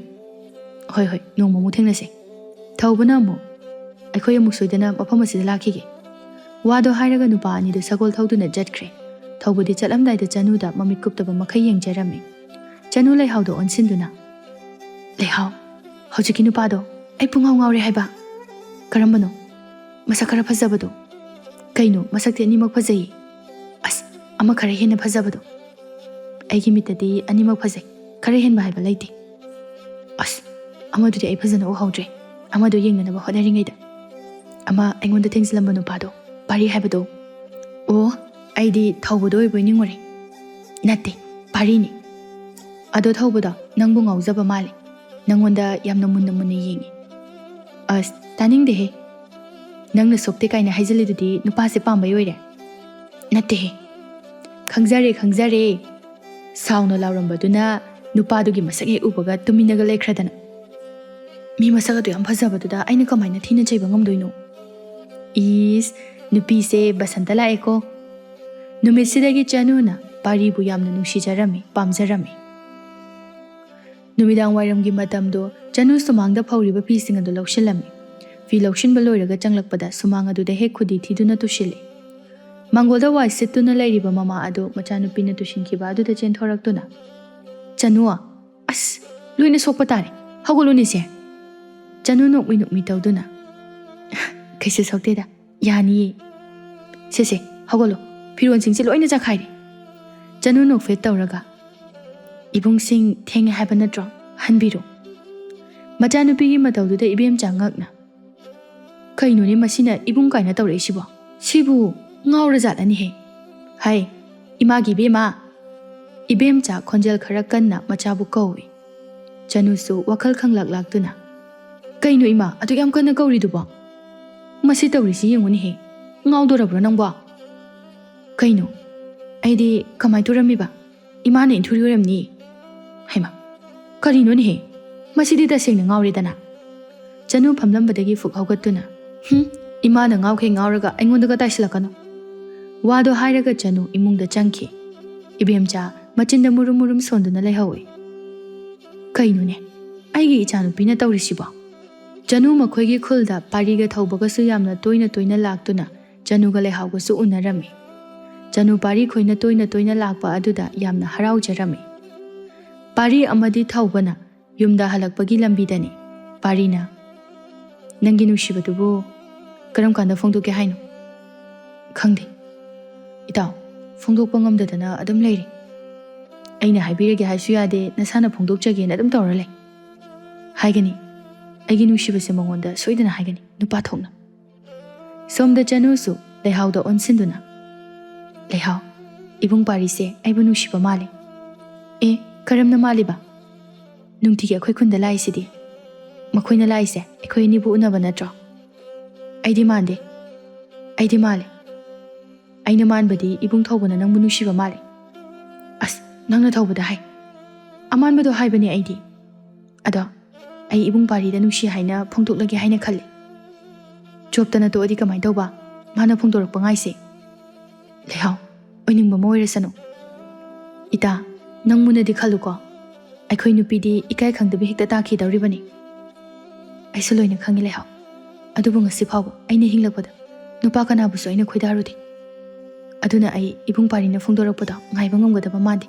"ꯍꯣꯏ, ꯍꯣꯏ, ꯅꯣꯡꯃ ꯑꯃꯨꯛ ꯊꯦꯡꯅꯁꯦ꯫" ꯊꯧꯕꯅ ꯑꯃꯨꯛ, "ꯑꯩꯈꯣꯏ ꯑꯃꯨꯛ ꯁꯣꯏꯗꯅ ꯃꯐꯝ ꯑꯁꯤꯗ ꯂꯥꯛꯈꯤꯒꯦ꯫" ꯋꯥꯗꯣ ꯍꯥꯏꯔꯒ ꯅꯨꯄꯥ ꯑꯅꯤꯗꯨ ꯁꯒꯣꯜ ꯊꯧꯗꯨꯅ ꯆꯠꯈ꯭ꯔꯦ꯫ ꯊꯧꯕꯗꯤ ꯆꯠꯂꯝꯗꯥꯏꯗ ꯆꯅꯨꯗ ꯃꯃꯤꯠ ꯀꯨꯞꯇꯕ ꯃꯈꯩ ꯌꯦꯡꯖꯔꯝꯃꯤ꯫ ꯆꯅꯨ ꯂꯩꯍꯥꯎꯗ ꯑꯣꯟꯁꯤꯟꯗꯨꯅ, "ꯂꯩꯍꯥꯎ, ꯍꯧꯖꯤꯛꯀꯤ ꯅꯨꯄꯥꯗꯣ ꯑꯩ ꯄꯨꯡꯉꯥꯎ ꯉꯥꯎꯔꯦ ꯍꯥꯏꯕ꯫" "ꯀꯔꯝꯕꯅꯣ?" "ꯃꯁꯛ ꯈꯔ ꯐꯖꯕꯗꯣ꯫" "ꯀꯩꯅꯣ, ꯃꯁꯛꯇꯤ ꯑꯅꯤꯃꯛ ꯐꯖꯩꯌꯦ꯫" "ꯑꯁ, ꯑꯃ ꯈꯔ ꯍꯦꯟꯅ ꯐꯖꯕꯗꯣ꯫" "ꯑꯩꯒꯤ ꯃꯤꯠꯇꯗꯤ ꯑꯅꯤꯃꯛ ꯐꯖꯩ, ꯈꯔ ꯍꯦꯟꯕ ꯍꯥꯏꯕ ꯂꯩꯇꯦ꯫" "ꯑꯁ, ꯑꯃꯗꯨꯗꯤ ꯑꯩ ꯐꯖꯅ ꯎꯍꯧꯗ꯭ꯔꯦ꯫" ꯑꯃꯗꯨ ꯌꯦꯡꯅꯅꯕ ꯍꯣꯠꯅꯔꯤꯉꯩꯗ, "ꯑꯃ ꯑꯩꯉꯣꯟꯗ ꯊꯦꯡꯖꯤꯜꯂꯝꯕ ꯅꯨꯄꯥꯗꯣ, ꯄꯥꯔꯤ ꯍꯥꯏꯕꯗꯣ꯫" "ꯑꯣ, ꯑꯩꯗꯤ ꯊꯧꯕꯗꯣ ꯑꯣꯏꯕꯣꯏ ꯅꯤꯡꯉꯨꯔꯦ꯫" "ꯅꯠꯇꯦ, ꯄꯥꯔꯤꯅꯤ꯫" ꯑꯗꯣ ꯊꯧꯕꯗꯣ ꯅꯪꯕꯨ ꯉꯥꯎꯖꯕ ꯃꯥꯜꯂꯦ꯫ ꯅꯪꯉꯣꯟꯗ ꯌꯥꯝꯅ ꯃꯨꯟꯅ ꯃꯨꯟꯅ ꯌꯦꯡꯉꯤ꯫ ꯑꯁ, ꯇꯥꯅꯤꯡꯗꯦꯍꯦ꯫ ꯅꯪꯅ ꯁꯣꯛꯇꯦ ꯀꯥꯏꯅ ꯍꯥꯏꯖꯤꯜꯂꯤꯗꯨꯗꯤ ꯅꯨꯄꯥꯁꯦ ꯄꯥꯝꯕꯩ ꯑꯣꯏꯔꯦ? ꯅꯠꯇꯦꯍꯦ꯫ ꯈꯪꯖꯔꯦ, ꯈꯪꯖꯔꯦ꯫ ꯁꯥꯎꯅ ꯂꯥꯎꯔꯝꯕꯗꯨꯅ ꯅꯨꯄꯥꯗꯨꯒꯤ ꯃꯁꯛ ꯍꯦꯛ ꯎꯕꯒ ꯇꯨꯃꯤꯟꯅꯒ ꯂꯩꯈ꯭ꯔꯗꯅ꯫ ꯃꯤ ꯃꯁꯛ ꯑꯗꯨ ꯌꯥꯝ ꯐꯖꯕꯗꯨꯗ ꯑꯩꯅ ꯀꯃꯥꯏꯅ ꯊꯤꯅ ꯆꯩꯕ ꯉꯝꯗꯣꯏꯅꯣ? ꯏꯁ, ꯅꯨꯄꯤꯁꯦ ꯕꯁꯟꯇ ꯂꯥꯛꯑꯦꯀꯣ꯫ ꯅꯨꯃꯤꯠꯁꯤꯗꯒꯤ ꯆꯅꯨꯅ ꯄꯥꯔꯤꯕꯨ ꯌꯥꯝꯅ ꯅꯨꯡꯁꯤꯖꯔꯝꯃꯤ, ꯄꯥꯝꯖꯔꯝꯃꯤ꯫ ꯅꯨꯃꯤꯗꯥꯡ ꯋꯥꯏꯔꯝꯒꯤ ꯃꯇꯝꯗꯣ ꯆꯅꯨ ꯁꯨꯃꯥꯡꯗ ꯐꯧꯔꯤꯕ ꯐꯤꯁꯤꯡ ꯑꯗꯨ ꯂꯧꯁꯤꯜꯂꯝꯃꯤ꯫ ꯐꯤ ꯂꯧꯁꯤꯟꯕ ꯂꯣꯏꯔꯒ ꯆꯪꯂꯛꯄꯗ ꯁꯨꯃꯥꯡ ꯑꯗꯨꯗ ꯍꯦꯛ ꯈꯨꯗꯤ ꯊꯤꯗꯨꯅ ꯇꯨꯁꯤꯜꯂꯤ꯫ ꯃꯥꯡꯒꯣꯜꯗ ꯋꯥꯏ ꯁꯤꯠꯇꯨꯅ ꯂꯩꯔꯤꯕ ꯃꯃꯥ ꯑꯗꯨ ꯃꯆꯥꯅꯨꯄꯤꯅ ꯇꯨꯁꯤꯟꯈꯤꯕ ꯑꯗꯨꯗ ꯆꯦꯟꯊꯣꯔꯛꯇꯨꯅ, "ꯆꯅꯨ, ꯑꯁ, ꯂꯣꯏꯅ ꯁꯣꯛꯄ ꯇꯥꯔꯦ, ꯍꯧꯒꯠꯂꯨꯅꯦꯁꯦ꯫" ꯆꯅꯨ ꯅꯣꯛꯃꯤ ꯅꯣꯛꯃꯤ ꯇꯧꯗꯨꯅ, "ꯀꯩꯁꯨ ꯁꯣꯛꯇꯦꯗ, ꯌꯥꯅꯤꯌꯦ꯫ ꯁꯦ ꯁꯦ, ꯍꯧꯒꯠꯂꯣ, ꯐꯤꯔꯣꯜꯁꯤꯡꯁꯦ ꯂꯣꯏꯅ ꯆꯥꯈꯥꯏꯔꯦ꯫" ꯆꯅꯨ ꯅꯣꯛꯐꯦꯠ ꯇꯧꯔꯒ, "ꯏꯕꯨꯡꯁꯤꯡ ꯊꯦꯡꯉꯦ ꯍꯥꯏꯕ ꯅꯠꯇ꯭ꯔꯣ? ꯍꯟꯕꯤꯔꯣ꯫" ꯃꯆꯥꯅꯨꯄꯤꯒꯤ ꯃꯇꯧꯗꯨꯗ ꯏꯕꯦꯝꯆꯥ ꯉꯛꯅ, "ꯀꯩꯅꯣꯅꯦ ꯃꯁꯤꯅ ꯏꯕꯨꯡ ꯀꯥꯏꯅ ꯇꯧꯔꯛꯏꯁꯤꯕꯣ? ꯁꯤꯕꯨ ꯉꯥꯎꯔꯖꯥꯠꯂꯅꯦꯍꯦ?" "ꯍꯥꯏ, ꯏꯃꯥꯒꯤ ꯏꯕꯦꯝꯃ!" ꯏꯕꯦꯝꯆꯥ ꯈꯣꯟꯖꯦꯜ ꯈꯔ ꯀꯟꯅ ꯃꯆꯥꯕꯨ ꯀꯧꯏ꯫ ꯆꯅꯨꯁꯨ ꯋꯥꯈꯜ ꯈꯪꯂꯥꯛ ꯂꯥꯛꯇꯨꯅ, "ꯀꯩꯅꯣ ꯏꯃꯥ ꯑꯗꯨꯛ ꯌꯥꯝ ꯀꯟꯅ ꯀꯧꯔꯤꯗꯨꯕꯣ? ꯃꯁꯤ ꯇꯧꯔꯤꯁꯤ ꯌꯦꯡꯉꯨꯅꯦꯍꯦ, ꯉꯥꯎꯗꯣꯔꯕ꯭ꯔꯣ ꯅꯪꯕꯣ?" "ꯀꯩꯅꯣ? ꯑꯩꯗꯤ ꯀꯃꯥꯏ ꯇꯧꯔꯝꯃꯤꯕ? ꯏꯃꯥꯅ ꯏꯟꯊꯨꯔꯤ ꯑꯣꯏꯔꯝꯅꯤ꯫" "ꯍꯩꯃꯥ, ꯀꯔꯤꯅꯣꯅꯦꯍꯦ? ꯃꯁꯤꯗꯤ ꯇꯁꯦꯡꯅ ꯉꯥꯎꯔꯦꯗꯅ꯫" ꯆꯅꯨ ꯐꯝꯂꯝꯕꯗꯒꯤ ꯐꯨꯛ ꯍꯧꯒꯠꯇꯨꯅ, "ꯍꯨꯝ, ꯏꯃꯥꯅ ꯉꯥꯎꯈꯩ ꯉꯥꯎꯔꯒ ꯑꯩꯉꯣꯟꯗꯒ ꯇꯥꯏꯁꯤꯜꯂꯛꯀꯅꯨ꯫" ꯋꯥꯗꯣ ꯍꯥꯏꯔꯒ ꯆꯅꯨ ꯏꯃꯨꯡꯗ ꯆꯪꯈꯤ꯫ ꯏꯕꯦꯝꯆꯥ ꯃꯆꯤꯟꯗ ꯃꯨꯔꯨꯝ ꯃꯨꯔꯨꯝ ꯁꯣꯟꯗꯨꯅ ꯂꯩꯍꯧꯏ꯫ "ꯀꯩꯅꯣꯅꯦ, ꯑꯩꯒꯤ ꯏꯆꯥꯅꯨꯄꯤꯅ ꯇꯧꯔꯤꯁꯤꯕꯣ?" ꯆꯅꯨ ꯃꯈꯣꯏꯒꯤ ꯈꯨꯜꯗ ꯄꯥꯔꯤꯒ ꯊꯧꯕꯒꯁꯨ ꯌꯥꯝꯅ ꯇꯣꯏꯅ ꯇꯣꯏꯅ ꯂꯥꯛꯇꯨꯅ ꯆꯅꯨꯒ ꯂꯩꯍꯥꯎꯒꯁꯨ ꯎꯅꯔꯝꯃꯤ꯫ ꯆꯅꯨ ꯄꯥꯔꯤ ꯈꯣꯏꯅ ꯇꯣꯏꯅ ꯇꯣꯏꯅ ꯂꯥꯛꯄ ꯑꯗꯨꯗ ꯌꯥꯝꯅ ꯍꯔꯥꯎꯖꯔꯝꯃꯤ꯫ ꯄꯥꯔꯤ ꯑꯃꯗꯤ ꯊꯧꯕꯅ ꯌꯨꯝꯗ ꯍꯜꯂꯛꯄꯒꯤ ꯂꯝꯕꯤꯗꯅꯤ꯫ ꯄꯥꯔꯤꯅ, "ꯅꯪꯒꯤ ꯅꯨꯡꯁꯤꯕꯗꯨꯕꯨ ꯀꯔꯝ ꯀꯥꯟꯗ ꯐꯣꯡꯗꯣꯛꯀꯦ ꯍꯥꯏꯅꯣ?" "ꯈꯪꯗꯦ ꯏꯇꯥꯎ, ꯐꯣꯡꯗꯣꯛꯄ ꯉꯝꯗꯗꯅ ꯑꯗꯨꯝ ꯂꯩꯔꯤ꯫ ꯑꯩꯅ ꯍꯥꯏꯕꯤꯔꯒꯦ ꯍꯥꯏꯁꯨ ꯌꯥꯗꯦ, ꯅꯁꯥꯅ ꯐꯣꯡꯗꯣꯛꯆꯒꯦꯅ ꯑꯗꯨꯝ ꯇꯧꯔ ꯂꯩ꯫ ꯍꯥꯏꯒꯅꯤ, ꯑꯩꯒꯤ ꯅꯨꯡꯁꯤꯕꯁꯦ ꯃꯉꯣꯟꯗ ꯁꯣꯏꯗꯅ ꯍꯥꯏꯒꯅꯤ, ꯅꯨꯄꯥ ꯊꯣꯛꯅ꯫" ꯁꯣꯝꯗ ꯆꯅꯨꯁꯨ ꯂꯩꯍꯥꯎꯗ ꯑꯣꯟꯁꯤꯟꯗꯨꯅ, "ꯂꯩꯍꯥꯎ, ꯏꯕꯨꯡ ꯄꯥꯔꯤꯁꯦ ꯑꯩꯕꯨ ꯅꯨꯡꯁꯤꯕ ꯃꯥꯜꯂꯦ꯫" "ꯑꯦ, "ꯀꯔꯝꯅ ꯃꯥꯜꯂꯤꯕ? ꯅꯨꯡꯇꯤꯒꯤ ꯑꯩꯈꯣꯏ ꯈꯨꯟꯗ ꯂꯥꯛꯏꯁꯤꯗꯤ꯫ ꯃꯈꯣꯏꯅ ꯂꯥꯛꯏꯁꯦ ꯑꯩꯈꯣꯏ ꯑꯅꯤꯕꯨ ꯎꯅꯕ ꯅꯠꯇ꯭ꯔꯣ?" "ꯑꯩꯗꯤ ꯃꯥꯟꯗꯦ꯫ ꯑꯩꯗꯤ ꯃꯥꯜꯂꯦ꯫ ꯑꯩꯅ ꯃꯥꯟꯕꯗꯤ ꯏꯕꯨꯡ ꯊꯧꯕꯅ ꯅꯪꯕꯨ ꯅꯨꯡꯁꯤꯕ ꯃꯥꯜꯂꯦ꯫" "ꯑꯁ, ꯅꯪꯅ ꯊꯧꯕꯗ ꯍꯥꯏ꯫ ꯑꯃꯥꯟꯕꯗꯣ ꯍꯥꯏꯕꯅꯦ ꯑꯩꯗꯤ꯫ ꯑꯗꯣ ꯑꯩ ꯏꯕꯨꯡ ꯄꯥꯔꯤꯗ ꯅꯨꯡꯁꯤ ꯍꯥꯏꯅ ꯐꯣꯡꯗꯣꯛꯂꯒꯦ ꯍꯥꯏꯅ ꯈꯜꯂꯤ꯫ ꯆꯣꯞꯇꯅ ꯇꯣꯛꯑꯗꯤ ꯀꯃꯥꯏꯅ ꯇꯧꯕ? ꯃꯥꯅ ꯐꯣꯡꯗꯣꯔꯛꯄ ꯉꯥꯏꯁꯦ꯫" "ꯂꯩꯍꯥꯎ, ꯑꯣꯏꯅꯤꯡꯕ ꯑꯃ ꯑꯣꯏꯔꯁꯅꯨ꯫ ꯏꯇꯥ, ꯅꯪ ꯃꯨꯟꯅꯗꯤ ꯈꯜꯂꯨꯀꯣ꯫ ꯑꯩꯈꯣꯏ ꯅꯨꯄꯤꯗꯤ ꯏꯀꯥꯏ ꯈꯪꯗꯕꯤ ꯍꯦꯛꯇ ꯇꯥꯈꯤꯗꯧꯔꯤꯕꯅꯤ꯫" "ꯑꯩꯁꯨ ꯂꯣꯏꯅ ꯈꯪꯉꯤ ꯂꯩꯍꯥꯎ꯫ ꯑꯗꯨꯕꯨ ꯉꯁꯤ ꯐꯥꯎꯕ ꯑꯩꯅ ꯍꯤꯡꯂꯛꯄꯗ ꯅꯨꯄꯥ ꯀꯅꯥꯕꯨꯁꯨ ꯑꯩꯅ ꯈꯣꯏꯗꯥꯔꯨꯗꯦ꯫ ꯑꯗꯨꯅ ꯑꯩ ꯏꯕꯨꯡ ꯄꯥꯔꯤꯅ ꯐꯣꯡꯗꯣꯔꯛꯄꯗꯣ ꯉꯥꯏꯕ ꯉꯝꯒꯗꯕ ꯃꯥꯟꯗꯦ꯫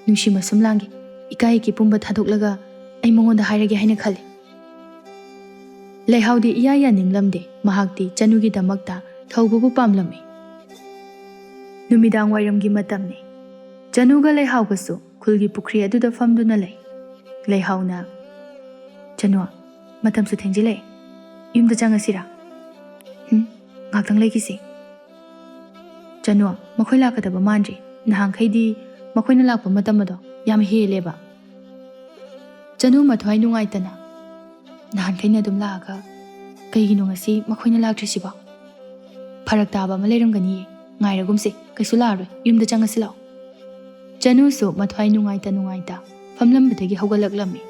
ꯅꯨꯡꯁꯤ ꯃꯁꯨꯝ ꯂꯥꯡꯒꯦ, ꯏꯀꯥꯏ ꯏꯀꯤ ꯄꯨꯝꯕ ꯊꯥꯗꯣꯛꯂꯒ ꯑꯩ ꯃꯉꯣꯟꯗ ꯍꯥꯏꯔꯒꯦ ꯍꯥꯏꯅ ꯈꯜꯂꯤ꯫" ꯂꯩꯍꯥꯎꯗꯤ ꯏꯌꯥ ꯌꯥꯅꯤꯡꯂꯝꯗꯦ꯫ ꯃꯍꯥꯛꯇꯤ ꯆꯅꯨꯒꯤꯗꯃꯛꯇ ꯊꯧꯕꯕꯨ ꯄꯥꯝꯂꯝꯃꯤ꯫ ꯅꯨꯃꯤꯗꯥꯡ ꯋꯥꯏꯔꯝꯒꯤ ꯃꯇꯝꯅꯤ꯫ ꯆꯅꯨꯒ ꯂꯩꯍꯥꯎꯒꯁꯨ ꯈꯨꯜꯒꯤ ꯄꯨꯈ꯭ꯔꯤ ꯑꯗꯨꯗ ꯐꯝꯗꯨꯅ ꯂꯩ꯫ ꯂꯩꯍꯥꯎꯅ, "ꯆꯅꯨ, ꯃꯇꯝꯁꯨ ꯊꯦꯡꯖꯤꯜꯂꯛꯑꯦ꯫ ꯌꯨꯝꯗ ꯆꯪꯉꯁꯤꯔꯥ?" "ꯎꯝ, ꯉꯥꯛꯇꯪ ꯂꯩꯈꯤꯁꯤ꯫" "ꯆꯅꯨ, ꯃꯈꯣꯏ ꯂꯥꯛꯀꯗꯕ ꯃꯥꯟꯗ꯭ꯔꯤ꯫ ꯅꯍꯥꯟꯈꯩꯗꯤ ꯃꯈꯣꯏꯅ ꯂꯥꯛꯄ ꯃꯇꯝ ꯑꯗꯣ ꯌꯥꯝ ꯍꯦꯜꯂꯦꯕ꯫" ꯆꯅꯨ ꯃꯊ꯭ꯋꯥꯏ ꯅꯨꯡꯉꯥꯏꯇꯅ, "ꯅꯍꯥꯟꯈꯩꯅ ꯑꯗꯨꯝ ꯂꯥꯛꯑꯒ ꯀꯩꯒꯤꯅꯣ ꯉꯁꯤ ꯃꯈꯣꯏꯅ ꯂꯥꯛꯇ꯭ꯔꯤꯁꯤꯕꯣ? ꯐꯔꯛ ꯇꯥꯕ ꯑꯃ ꯂꯩꯔꯝꯒꯅꯤꯌꯦ꯫ ꯉꯥꯏꯔꯒꯨꯝꯁꯦ, ꯀꯩꯁꯨ ꯂꯥꯛꯑꯔꯣꯏ, ꯌꯨꯝꯗ ꯆꯪꯉꯁꯤ ꯂꯥꯛꯑꯣ꯫" ꯆꯅꯨꯁꯨ ꯃꯊ꯭ꯋꯥꯏ ꯅꯨꯡꯉꯥꯏꯇ ꯅꯨꯡꯉꯥꯏꯇ ꯐꯝꯂꯝꯕꯗꯒꯤ ꯍꯧꯒꯠꯂꯛꯂꯝꯃꯤ꯫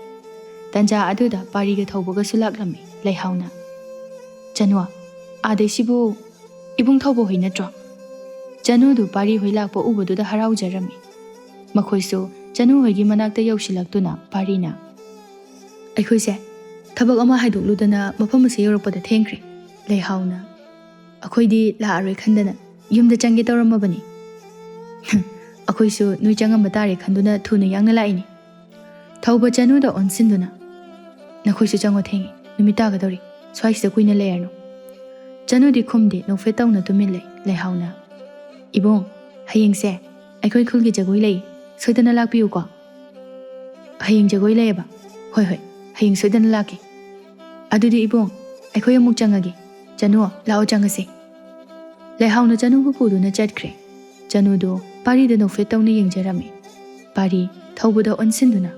ꯇꯟꯖꯥ ꯑꯗꯨꯗ ꯄꯥꯔꯤꯒ ꯊꯧꯕꯒꯁꯨ ꯂꯥꯛꯂꯝꯃꯤ꯫ ꯂꯩꯍꯥꯎꯅ, "ꯆꯅꯨ, ꯑꯥꯗꯩꯁꯤꯕꯨ ꯏꯕꯨꯡ ꯊꯧꯕ ꯍꯣꯏ ꯅꯠꯇ꯭ꯔꯣ?" ꯆꯅꯨꯗꯨ ꯄꯥꯔꯤ ꯍꯣꯏ ꯂꯥꯛꯄ ꯎꯕꯗꯨꯗ ꯍꯔꯥꯎꯖꯔꯝꯃꯤ꯫ ꯃꯈꯣꯏꯁꯨ ꯆꯅꯨ ꯍꯣꯏꯒꯤ ꯃꯅꯥꯛꯇ ꯌꯧꯁꯤꯜꯂꯛꯇꯨꯅ ꯄꯥꯔꯤꯅ, "ꯑꯩꯈꯣꯏꯁꯦ ꯊꯕꯛ ꯑꯃ ꯍꯥꯏꯗꯣꯛꯂꯨꯗꯅ ꯃꯐꯝ ꯑꯁꯤ ꯌꯧꯔꯛꯄꯗ ꯊꯦꯡꯈ꯭ꯔꯦ꯫" ꯂꯩꯍꯥꯎꯅ, "ꯑꯩꯈꯣꯏꯗꯤ ꯂꯥꯛꯑꯔꯣꯏ ꯈꯟꯗꯅ ꯌꯨꯝꯗ ꯆꯪꯒꯦ ꯇꯧꯔꯝꯃꯕꯅꯤ꯫" "ꯑꯩꯈꯣꯏꯁꯨ ꯅꯣꯏ ꯆꯪꯉꯝꯕ ꯇꯥꯔꯦ ꯈꯟꯗꯨꯅ ꯊꯨꯅ ꯌꯥꯡꯅ ꯂꯥꯛꯏꯅꯤ꯫" ꯊꯧꯕ ꯆꯅꯨꯗ ꯑꯣꯟꯁꯤꯟꯗꯨꯅ, "ꯅꯈꯣꯏꯁꯨ ꯆꯪꯉꯣ, ꯊꯦꯡꯉꯤ, ꯅꯨꯃꯤꯠ ꯇꯥꯒꯗꯧꯔꯤ, ꯁ꯭ꯋꯥꯏꯁꯤꯗ ꯀꯨꯏꯅ ꯂꯩꯔꯅꯨ꯫" ꯆꯅꯨꯗꯤ ꯈꯨꯝꯗꯦ, ꯅꯣꯛꯐꯦꯠ ꯇꯧꯅ ꯇꯨꯃꯤꯟ ꯂꯩ꯫ ꯂꯩꯍꯥꯎꯅ, "ꯏꯕꯨꯡ, ꯍꯌꯦꯡꯁꯦ ꯑꯩꯈꯣꯏ ꯈꯨꯜꯒꯤ ꯖꯒꯣꯏ ꯂꯩ, ꯁꯣꯏꯗꯅ ꯂꯥꯛꯄꯤꯌꯨꯀꯣ꯫" "ꯍꯌꯦꯡ ꯖꯒꯣꯏ ꯂꯩꯌꯦꯕ?" "ꯍꯣꯏ, ꯍꯣꯏ, ꯍꯌꯦꯡ ꯁꯣꯏꯗꯅ ꯂꯥꯛꯀꯦ꯫" "ꯑꯗꯨꯗꯤ ꯏꯕꯨꯡ, ꯑꯩꯈꯣꯏ ꯑꯃꯨꯛ ꯆꯪꯉꯒꯦ꯫ ꯆꯅꯨ, ꯂꯥꯛꯑꯣ ꯆꯪꯉꯁꯦ꯫" ꯂꯩꯍꯥꯎꯅ ꯆꯅꯨꯕꯨ ꯄꯨꯗꯨꯅ ꯆꯠꯈ꯭ꯔꯦ꯫ ꯆꯅꯨꯗꯨ ꯄꯥꯔꯤꯗ ꯅꯣꯛꯐꯦꯠ ꯇꯧꯅ ꯌꯦꯡꯖꯔꯝꯃꯤ꯫ ꯄꯥꯔꯤ, ꯊꯧꯕꯗ ꯑꯣꯟꯁꯤꯟꯗꯨꯅ,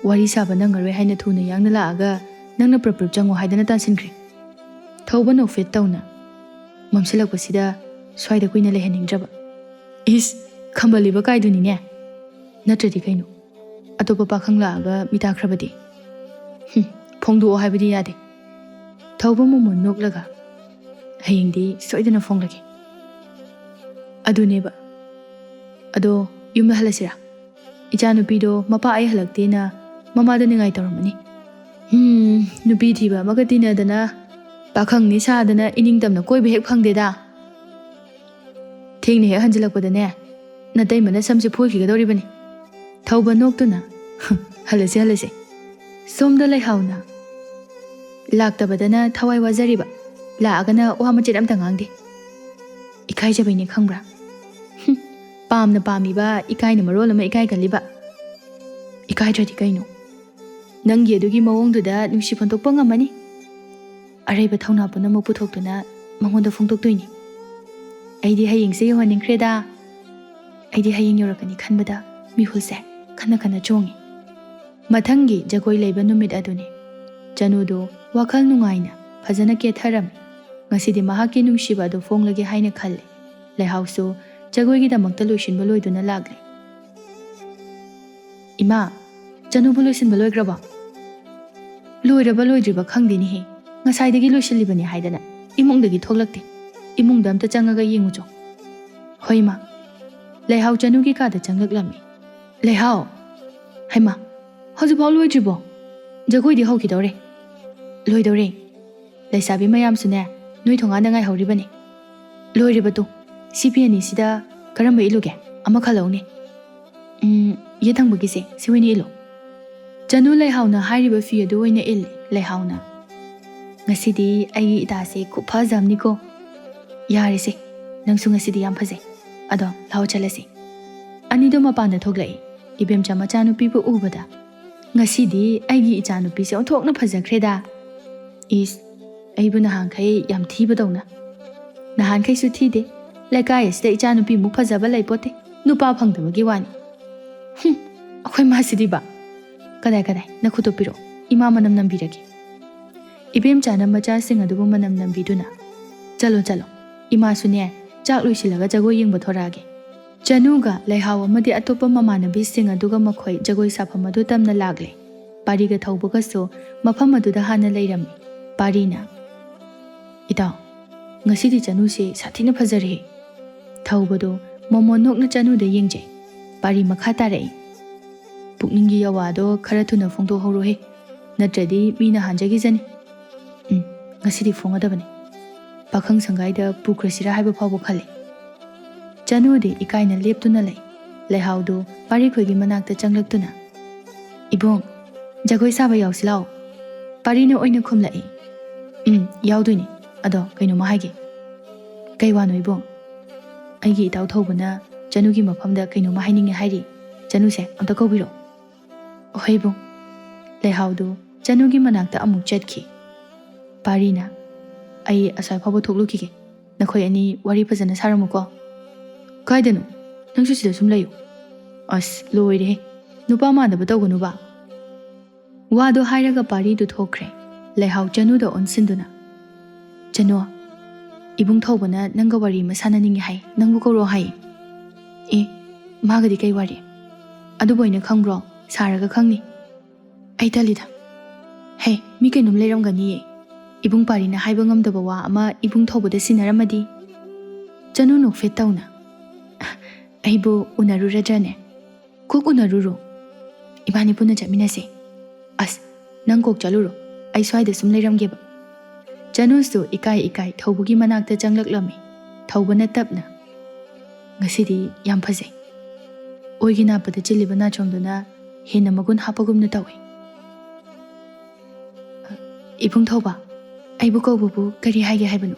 "ꯋꯥꯔꯤ ꯁꯥꯕ ꯅꯪꯉꯔꯣꯏ ꯍꯥꯏꯅ ꯊꯨꯅ ꯌꯥꯡꯅ ꯂꯥꯛꯑꯒ ꯅꯪꯅ ꯄ꯭ꯔꯞ ꯄ꯭ꯔꯞ ꯆꯪꯉꯣ ꯍꯥꯏꯗꯅ ꯇꯥꯟꯁꯤꯟꯈ꯭ꯔꯦ"꯫ ꯊꯧꯕ ꯅꯣꯛꯐꯦꯠ ꯇꯧꯅ, "ꯃꯝꯁꯤꯜꯂꯛꯄꯁꯤꯗ ꯁ꯭ꯋꯥꯏꯗ ꯀꯨꯏꯅ ꯂꯩꯍꯟꯅꯤꯡꯗ꯭ꯔꯕ"꯫ "ꯏꯁ, ꯈꯝꯕꯜꯂꯤꯕ ꯀꯥꯏꯗꯨꯅꯤꯅꯦ꯫ ꯅꯠꯇ꯭ꯔꯗꯤ ꯀꯩꯅꯣ? ꯑꯇꯣꯞꯄ ꯄꯥꯈꯪ ꯂꯥꯛꯑꯒ ꯃꯤ ꯇꯥꯈ꯭ꯔꯕꯗꯤ?" "ꯍꯨꯝ, ꯐꯣꯡꯗꯣꯛꯑꯣ ꯍꯥꯏꯕꯗꯤ ꯌꯥꯗꯦ"꯫ ꯊꯧꯕ ꯃꯣꯃꯣꯟ ꯅꯣꯛꯂꯒ, "ꯍꯌꯦꯡꯗꯤ ꯁꯣꯏꯗꯅ ꯐꯣꯡꯂꯒꯦ"꯫ "ꯑꯗꯨꯅꯦꯕ꯫ ꯑꯗꯣ ꯌꯨꯝꯗ ꯍꯜꯂꯁꯤꯔꯥ? ꯏꯆꯥꯅꯨꯄꯤꯗꯣ ꯃꯄꯥ ꯑꯩ ꯍꯜꯂꯛꯇꯦꯅ ꯃꯃꯥꯗ ꯅꯤꯡꯉꯥꯏ ꯇꯧꯔꯝꯃꯅꯤ"꯫ "ꯍꯨꯝ, ꯅꯨꯄꯤ ꯊꯤꯕ ꯑꯃꯒ ꯇꯤꯟꯅꯗꯅ, ꯄꯥꯈꯪꯅꯤ ꯁꯥꯗꯅ ꯏꯅꯤꯡꯇꯝꯅ ꯀꯣꯏꯕ ꯍꯦꯛ ꯐꯪꯗꯦꯗ"꯫ "ꯊꯦꯡꯅ ꯍꯦꯛ ꯍꯟꯖꯤꯜꯂꯛꯄꯗꯅꯦ, ꯅꯇꯩꯃꯅ ꯁꯝꯁꯦ ꯐꯣꯏꯈꯤꯒꯗꯧꯔꯤꯕꯅꯤ"꯫ ꯊꯧꯕ ꯅꯣꯛꯇꯨꯅ, "ꯍꯂꯁꯦ, ꯍꯂꯁꯦ"꯫ ꯁꯣꯝꯗ ꯂꯩꯍꯥꯎꯅ, "ꯂꯥꯛꯇꯕꯗꯅ ꯊꯋꯥꯏ ꯋꯥꯖꯔꯤꯕ, ꯂꯥꯛꯑꯒꯅ ꯋꯥ ꯃꯆꯦꯠ ꯑꯝꯇ ꯉꯥꯡꯗꯦ꯫ ꯏꯀꯥꯏꯖꯕꯩꯅꯦ ꯈꯪꯕ꯭ꯔꯥ?" "ꯍꯨꯝ, ꯄꯥꯝꯅ ꯄꯥꯝꯃꯤꯕ, ꯏꯀꯥꯏꯅ ꯃꯔꯣꯜ ꯑꯃ ꯏꯀꯥꯏꯒꯜꯂꯤꯕ"꯫ "ꯏꯀꯥꯏꯗ꯭ꯔꯗꯤ ꯀꯩꯅꯣ? ꯅꯪꯒꯤ ꯑꯗꯨꯒꯤ ꯃꯑꯣꯡꯗꯨꯗ ꯅꯨꯡꯁꯤ ꯐꯣꯡꯗꯣꯛꯄ ꯉꯝꯃꯅꯤ꯫ ꯑꯔꯩꯕ ꯊꯧꯅꯥ ꯄꯨꯝꯅꯃꯛ ꯄꯨꯊꯣꯛꯇꯨꯅ ꯃꯉꯣꯟꯗ ꯐꯣꯡꯗꯣꯛꯇꯣꯏꯅꯤ꯫ ꯑꯩꯗꯤ ꯍꯌꯦꯡꯁꯦ ꯌꯧꯍꯟꯅꯤꯡꯈ꯭ꯔꯦꯗ꯫ ꯑꯩꯗꯤ ꯍꯌꯦꯡ ꯌꯧꯔꯛꯀꯅꯤ ꯈꯟꯕꯗ ꯃꯤꯍꯨꯜꯁꯦ ꯈꯟꯅ ꯈꯟꯅ ꯆꯣꯡꯉꯤ"꯫ ꯃꯊꯪꯒꯤ ꯖꯒꯣꯏ ꯂꯩꯕ ꯅꯨꯃꯤꯠ ꯑꯗꯨꯅꯤ꯫ ꯆꯅꯨꯗꯨ ꯋꯥꯈꯜ ꯅꯨꯡꯉꯥꯏꯅ ꯐꯖꯅ ꯀꯦꯊꯔꯝꯃꯤ꯫ ꯉꯁꯤꯗꯤ ꯃꯍꯥꯛꯀꯤ ꯅꯨꯡꯁꯤꯕ ꯑꯗꯨ ꯐꯣꯡꯂꯒꯦ ꯍꯥꯏꯅ ꯈꯜꯂꯤ꯫ ꯂꯩꯍꯥꯎꯁꯨ ꯖꯒꯣꯏꯒꯤꯗꯃꯛꯇ ꯂꯣꯏꯁꯤꯟꯕ ꯂꯣꯏꯗꯨꯅ ꯂꯥꯛꯂꯦ꯫ "ꯏꯃꯥ, ꯆꯅꯨꯕꯨ ꯂꯣꯏꯁꯤꯟꯕ ꯂꯣꯏꯈ꯭ꯔꯕꯣ?" "ꯂꯣꯏꯔꯕ ꯂꯣꯏꯗ꯭ꯔꯤꯕ ꯈꯪꯗꯦꯅꯦꯍꯦ꯫ ꯉꯁꯥꯏꯗꯒꯤ ꯂꯣꯏꯁꯤꯜꯂꯤꯕꯅꯤ ꯍꯥꯏꯗꯅ ꯏꯃꯨꯡꯗꯒꯤ ꯊꯣꯛꯂꯛꯇꯦ꯫ ꯏꯃꯨꯡꯗ ꯑꯝꯇ ꯆꯪꯉꯒ ꯌꯦꯡꯉꯨꯆꯣ"꯫ "ꯍꯣꯏ, ꯏꯃꯥ"꯫ ꯂꯩꯍꯥꯎ ꯆꯅꯨꯒꯤ ꯀꯥꯗ ꯆꯪꯂꯛꯂꯝꯃꯤ꯫ "ꯂꯩꯍꯥꯎ! ꯍꯩꯃꯥ, ꯍꯧꯖꯤꯛꯐꯥꯎ ꯂꯣꯏꯗ꯭ꯔꯤꯕꯣ? ꯖꯒꯣꯏꯗꯤ ꯍꯧꯈꯤꯗꯧꯔꯦ"꯫ "ꯂꯣꯏꯗꯧꯔꯦ꯫ ꯂꯩꯁꯥꯕꯤ ꯃꯌꯥꯝꯁꯨꯅꯦ, ꯅꯣꯏ ꯊꯣꯡꯒꯥꯟꯗ ꯉꯥꯏꯍꯧꯔꯤꯕꯅꯤ"꯫ "ꯂꯣꯏꯔꯦꯕ ꯇꯨ꯫ ꯁꯤ ꯐꯤ ꯑꯅꯤꯁꯤꯗ ꯀꯔꯝꯕ ꯏꯜꯂꯨꯒꯦ? ꯑꯃ ꯈꯜꯂꯧꯅꯦ"꯫ "ꯎꯝ, ꯌꯦꯠ ꯊꯪꯕꯒꯤꯁꯦ, ꯁꯤ ꯑꯣꯏꯅ ꯏꯜꯂꯣ"꯫ ꯆꯅꯨ ꯂꯩꯍꯥꯎꯅ ꯍꯥꯏꯔꯤꯕ ꯐꯤ ꯑꯗꯨ ꯑꯣꯏꯅ ꯏꯜꯂꯤ꯫ ꯂꯩꯍꯥꯎꯅ, "ꯉꯁꯤꯗꯤ ꯑꯩꯒꯤ ꯏꯇꯥꯁꯦ ꯈꯨꯐꯖ ꯑꯃꯅꯤꯀꯣ꯫ ꯌꯥꯔꯦꯁꯦ, ꯅꯪꯁꯨ ꯉꯁꯤꯗꯤ ꯌꯥꯝ ꯐꯖꯩ꯫ ꯑꯗꯣ ꯂꯥꯛꯑꯣ ꯆꯠꯂꯁꯤ"꯫ ꯑꯅꯤꯗꯣ ꯃꯄꯥꯟꯗ ꯊꯣꯛꯂꯛꯏ꯫ ꯏꯕꯦꯝꯆꯥ ꯃꯆꯥꯅꯨꯄꯤꯕꯨ ꯎꯕꯗ, "ꯉꯁꯤꯗꯤ ꯑꯩꯒꯤ ꯏꯆꯥꯅꯨꯄꯤꯁꯦ ꯑꯣꯟꯊꯣꯛꯅ ꯐꯖꯈ꯭ꯔꯦꯗ"꯫ "ꯏꯁ, ꯑꯩꯕꯨ ꯅꯍꯥꯟꯈꯩ ꯌꯥꯝ ꯊꯤꯕꯗꯧꯅ"꯫ "ꯅꯍꯥꯟꯈꯩꯁꯨ ꯊꯤꯗꯦ꯫ ꯂꯩꯀꯥꯏ ꯑꯁꯤꯗ ꯏꯆꯥꯅꯨꯄꯤꯃꯨꯛ ꯐꯖꯕ ꯂꯩꯄꯣꯠꯇꯦ꯫ ꯅꯨꯄꯥ ꯐꯪꯗꯕꯒꯤ ꯋꯥꯅꯤ"꯫ "ꯍꯨꯝ, ꯑꯩꯈꯣꯏ ꯃꯥꯁꯤꯗꯤꯕ꯫ ꯀꯗꯥꯏ, ꯀꯗꯥꯏ, ꯅꯈꯨꯠꯇꯣ ꯄꯤꯔꯛꯑꯣ, ꯏꯃꯥ ꯃꯅꯝ ꯅꯝꯕꯤꯔꯒꯦ꯫" ꯏꯕꯦꯝꯆꯥꯅ ꯃꯆꯥꯁꯤꯡ ꯑꯗꯨꯕꯨ ꯃꯅꯝ ꯅꯝꯕꯤꯗꯨꯅ, "ꯆꯠꯂꯣ, ꯆꯠꯂꯣ, ꯏꯃꯥꯁꯨꯅꯦ, ꯆꯥꯛ ꯂꯣꯏꯁꯤꯜꯂꯒ ꯖꯒꯣꯏ ꯌꯦꯡꯕ ꯊꯣꯔꯛꯑꯒꯦ꯫" ꯆꯅꯨꯒ ꯂꯩꯍꯥꯎ ꯑꯃꯗꯤ ꯑꯇꯣꯞꯄ ꯃꯃꯥꯟꯅꯕꯤꯁꯤꯡ ꯑꯗꯨꯒ ꯃꯈꯣꯏ ꯖꯒꯣꯏ ꯁꯥꯐꯝ ꯑꯗꯨ ꯇꯝꯅ ꯂꯥꯛꯂꯦ꯫ ꯄꯥꯔꯤꯒ ꯊꯧꯕꯒꯁꯨ ꯃꯐꯝ ꯑꯗꯨꯗ ꯍꯥꯟꯅ ꯂꯩꯔꯝꯃꯤ꯫ ꯄꯥꯔꯤꯅ, "ꯏꯇꯥꯎ, ꯉꯁꯤꯗꯤ ꯆꯅꯨꯁꯦ ꯁꯥꯊꯤꯅ ꯐꯖꯔꯦꯍꯦ꯫" ꯊꯧꯕꯗꯣ ꯃꯣꯃꯣꯟ ꯅꯣꯛꯅ ꯆꯅꯨꯗ ꯌꯦꯡꯖꯩ꯫ ꯄꯥꯔꯤ ꯃꯈꯥ ꯇꯥꯔꯛꯏ, "ꯄꯨꯛꯅꯤꯡꯒꯤ ꯌꯥꯋꯥꯗꯣ ꯈꯔ ꯊꯨꯅ ꯐꯣꯡꯗꯣꯛꯍꯧꯔꯣꯍꯦ, ꯅꯠꯇ꯭ꯔꯗꯤ ꯃꯤꯅ ꯍꯥꯟꯖꯈꯤꯖꯅꯤ꯫ ꯎꯝ, ꯉꯁꯤꯗꯤ ꯐꯣꯡꯒꯗꯕꯅꯤ꯫ ꯄꯥꯈꯪ ꯁꯪꯒꯥꯏꯗ ꯄꯨꯈ꯭ꯔꯁꯤꯔꯥ ꯍꯥꯏꯕ ꯐꯥꯎꯕ ꯈꯜꯂꯤ꯫" ꯆꯅꯨꯗꯤ ꯏꯀꯥꯏꯅ ꯂꯦꯞꯇꯨꯅ ꯂꯩ꯫ ꯂꯩꯍꯥꯎꯗꯨ ꯄꯥꯔꯤꯈꯣꯏꯒꯤ ꯃꯅꯥꯛꯇ ꯆꯪꯂꯛꯇꯨꯅ, "ꯏꯕꯨꯡ, ꯖꯒꯣꯏ ꯁꯥꯕ ꯌꯥꯎꯁꯤ ꯂꯥꯛꯑꯣ꯫" ꯄꯥꯔꯤꯅ ꯑꯣꯏꯅ ꯈꯨꯝꯂꯛꯏ, "ꯎꯝ, ꯌꯥꯎꯗꯣꯏꯅꯤ꯫ ꯑꯗꯣ ꯀꯩꯅꯣꯝꯃ ꯍꯥꯏꯒꯦ꯫" "ꯀꯩ ꯋꯥꯅꯣ ꯏꯕꯨꯡ?" "ꯑꯩꯒꯤ ꯏꯇꯥꯎ ꯊꯧꯕꯅ ꯆꯅꯨꯒꯤ ꯃꯐꯝꯗ ꯀꯩꯅꯣꯝꯃ ꯍꯥꯏꯅꯤꯡꯉꯦ ꯍꯥꯏꯔꯤ꯫ ꯆꯅꯨꯁꯦ ꯑꯝꯇ ꯀꯧꯕꯤꯔꯛꯑꯣ꯫" "ꯍꯣꯏ ꯏꯕꯨꯡ꯫" ꯂꯩꯍꯥꯎꯗꯨ ꯆꯅꯨꯒꯤ ꯃꯅꯥꯛꯇ ꯑꯃꯨꯛ ꯆꯠꯈꯤ꯫ ꯄꯥꯔꯤꯅ, "ꯑꯩ ꯑꯁ꯭ꯋꯥꯏ ꯐꯥꯎꯕ ꯊꯣꯛꯂꯨꯈꯤꯒꯦ꯫ ꯅꯈꯣꯏ ꯑꯅꯤ ꯋꯥꯔꯤ ꯐꯖꯅ ꯁꯥꯔꯝꯃꯨꯀꯣ꯫" "ꯀꯥꯏꯗꯅꯣ? ꯅꯪꯁꯨ ꯁꯤꯗ ꯁꯨꯝ ꯂꯩꯌꯨ꯫" "ꯑꯁ, ꯂꯣꯏꯔꯦꯍꯦ꯫ ꯅꯨꯄꯥ ꯃꯥꯟꯗꯕ ꯇꯧꯒꯅꯨꯕ꯫" ꯋꯥꯗꯣ ꯍꯥꯏꯔꯒ ꯄꯥꯔꯤꯗꯨ ꯊꯣꯛꯈ꯭ꯔꯦ꯫ ꯂꯩꯍꯥꯎ ꯆꯅꯨꯗ ꯑꯣꯟꯁꯤꯟꯗꯨꯅ, "ꯆꯅꯨ, ꯏꯕꯨꯡ ꯊꯧꯕꯅ ꯅꯪꯒ ꯋꯥꯔꯤ ꯑꯃ ꯁꯥꯟꯅꯅꯤꯡꯉꯤ ꯍꯥꯏ, ꯅꯪꯕꯨ ꯀꯧꯔꯛꯑꯣ ꯍꯥꯏ꯫" "ꯑꯦ, ꯃꯥꯒꯗꯤ ꯀꯩ ꯋꯥꯔꯤ?" "ꯑꯗꯨꯕꯨ ꯑꯩꯅ ꯈꯪꯕ꯭ꯔꯣ? ꯁꯥꯔꯒ ꯈꯪꯅꯤ꯫" "ꯑꯩ ꯇꯜꯂꯤꯗ꯫ ꯍꯦ, ꯃꯤ ꯀꯩꯅꯣꯝ ꯂꯩꯔꯝꯒꯅꯤꯌꯦ꯫ ꯏꯕꯨꯡ ꯄꯥꯔꯤꯅ ꯍꯥꯏꯕ ꯉꯝꯗꯕ ꯋꯥ ꯑꯃ ꯏꯕꯨꯡ ꯊꯧꯕꯗ ꯁꯤꯟꯅꯔꯝꯃꯗꯤ?" ꯆꯅꯨ ꯅꯣꯛꯐꯦꯠ ꯇꯧꯅ, "ꯑꯩꯕꯨ ꯎꯅꯔꯨꯔꯗ꯭ꯔꯅꯦ?" "ꯀꯣꯛ ꯎꯅꯔꯨꯔꯣ꯫ ꯏꯕꯥꯅꯤ ꯄꯨꯟꯅ ꯆꯠꯃꯤꯟꯅꯁꯦ꯫" "ꯑꯁ, ꯅꯪ ꯀꯣꯛ ꯆꯠꯂꯨꯔꯣ꯫ ꯑꯩ ꯁ꯭ꯋꯥꯏꯗ ꯁꯨꯝ ꯂꯩꯔꯝꯒꯦꯕ꯫" ꯆꯅꯨꯁꯨ ꯏꯀꯥꯏ ꯏꯀꯥꯏ ꯊꯧꯕꯒꯤ ꯃꯅꯥꯛꯇ ꯆꯪꯂꯛꯂꯝꯃꯤ꯫ ꯊꯧꯕꯅ ꯇꯞꯅ, "ꯉꯁꯤꯗꯤ ꯌꯥꯝ ꯐꯖꯩ꯫ ꯑꯣꯏꯒꯤ ꯅꯥꯞꯄꯗ ꯆꯤꯜꯂꯤꯕ ꯅꯥꯆꯣꯝꯗꯨꯅ ꯍꯦꯟꯅ ꯃꯒꯨꯟ ꯍꯥꯞꯄꯒꯨꯝꯅ ꯇꯧꯏ꯫" "ꯏꯕꯨꯡ ꯊꯧꯕ, ꯑꯩꯕꯨ ꯀꯧꯕꯕꯨ ꯀꯔꯤ ꯍꯥꯏꯒꯦ ꯍꯥꯏꯕꯅꯣ?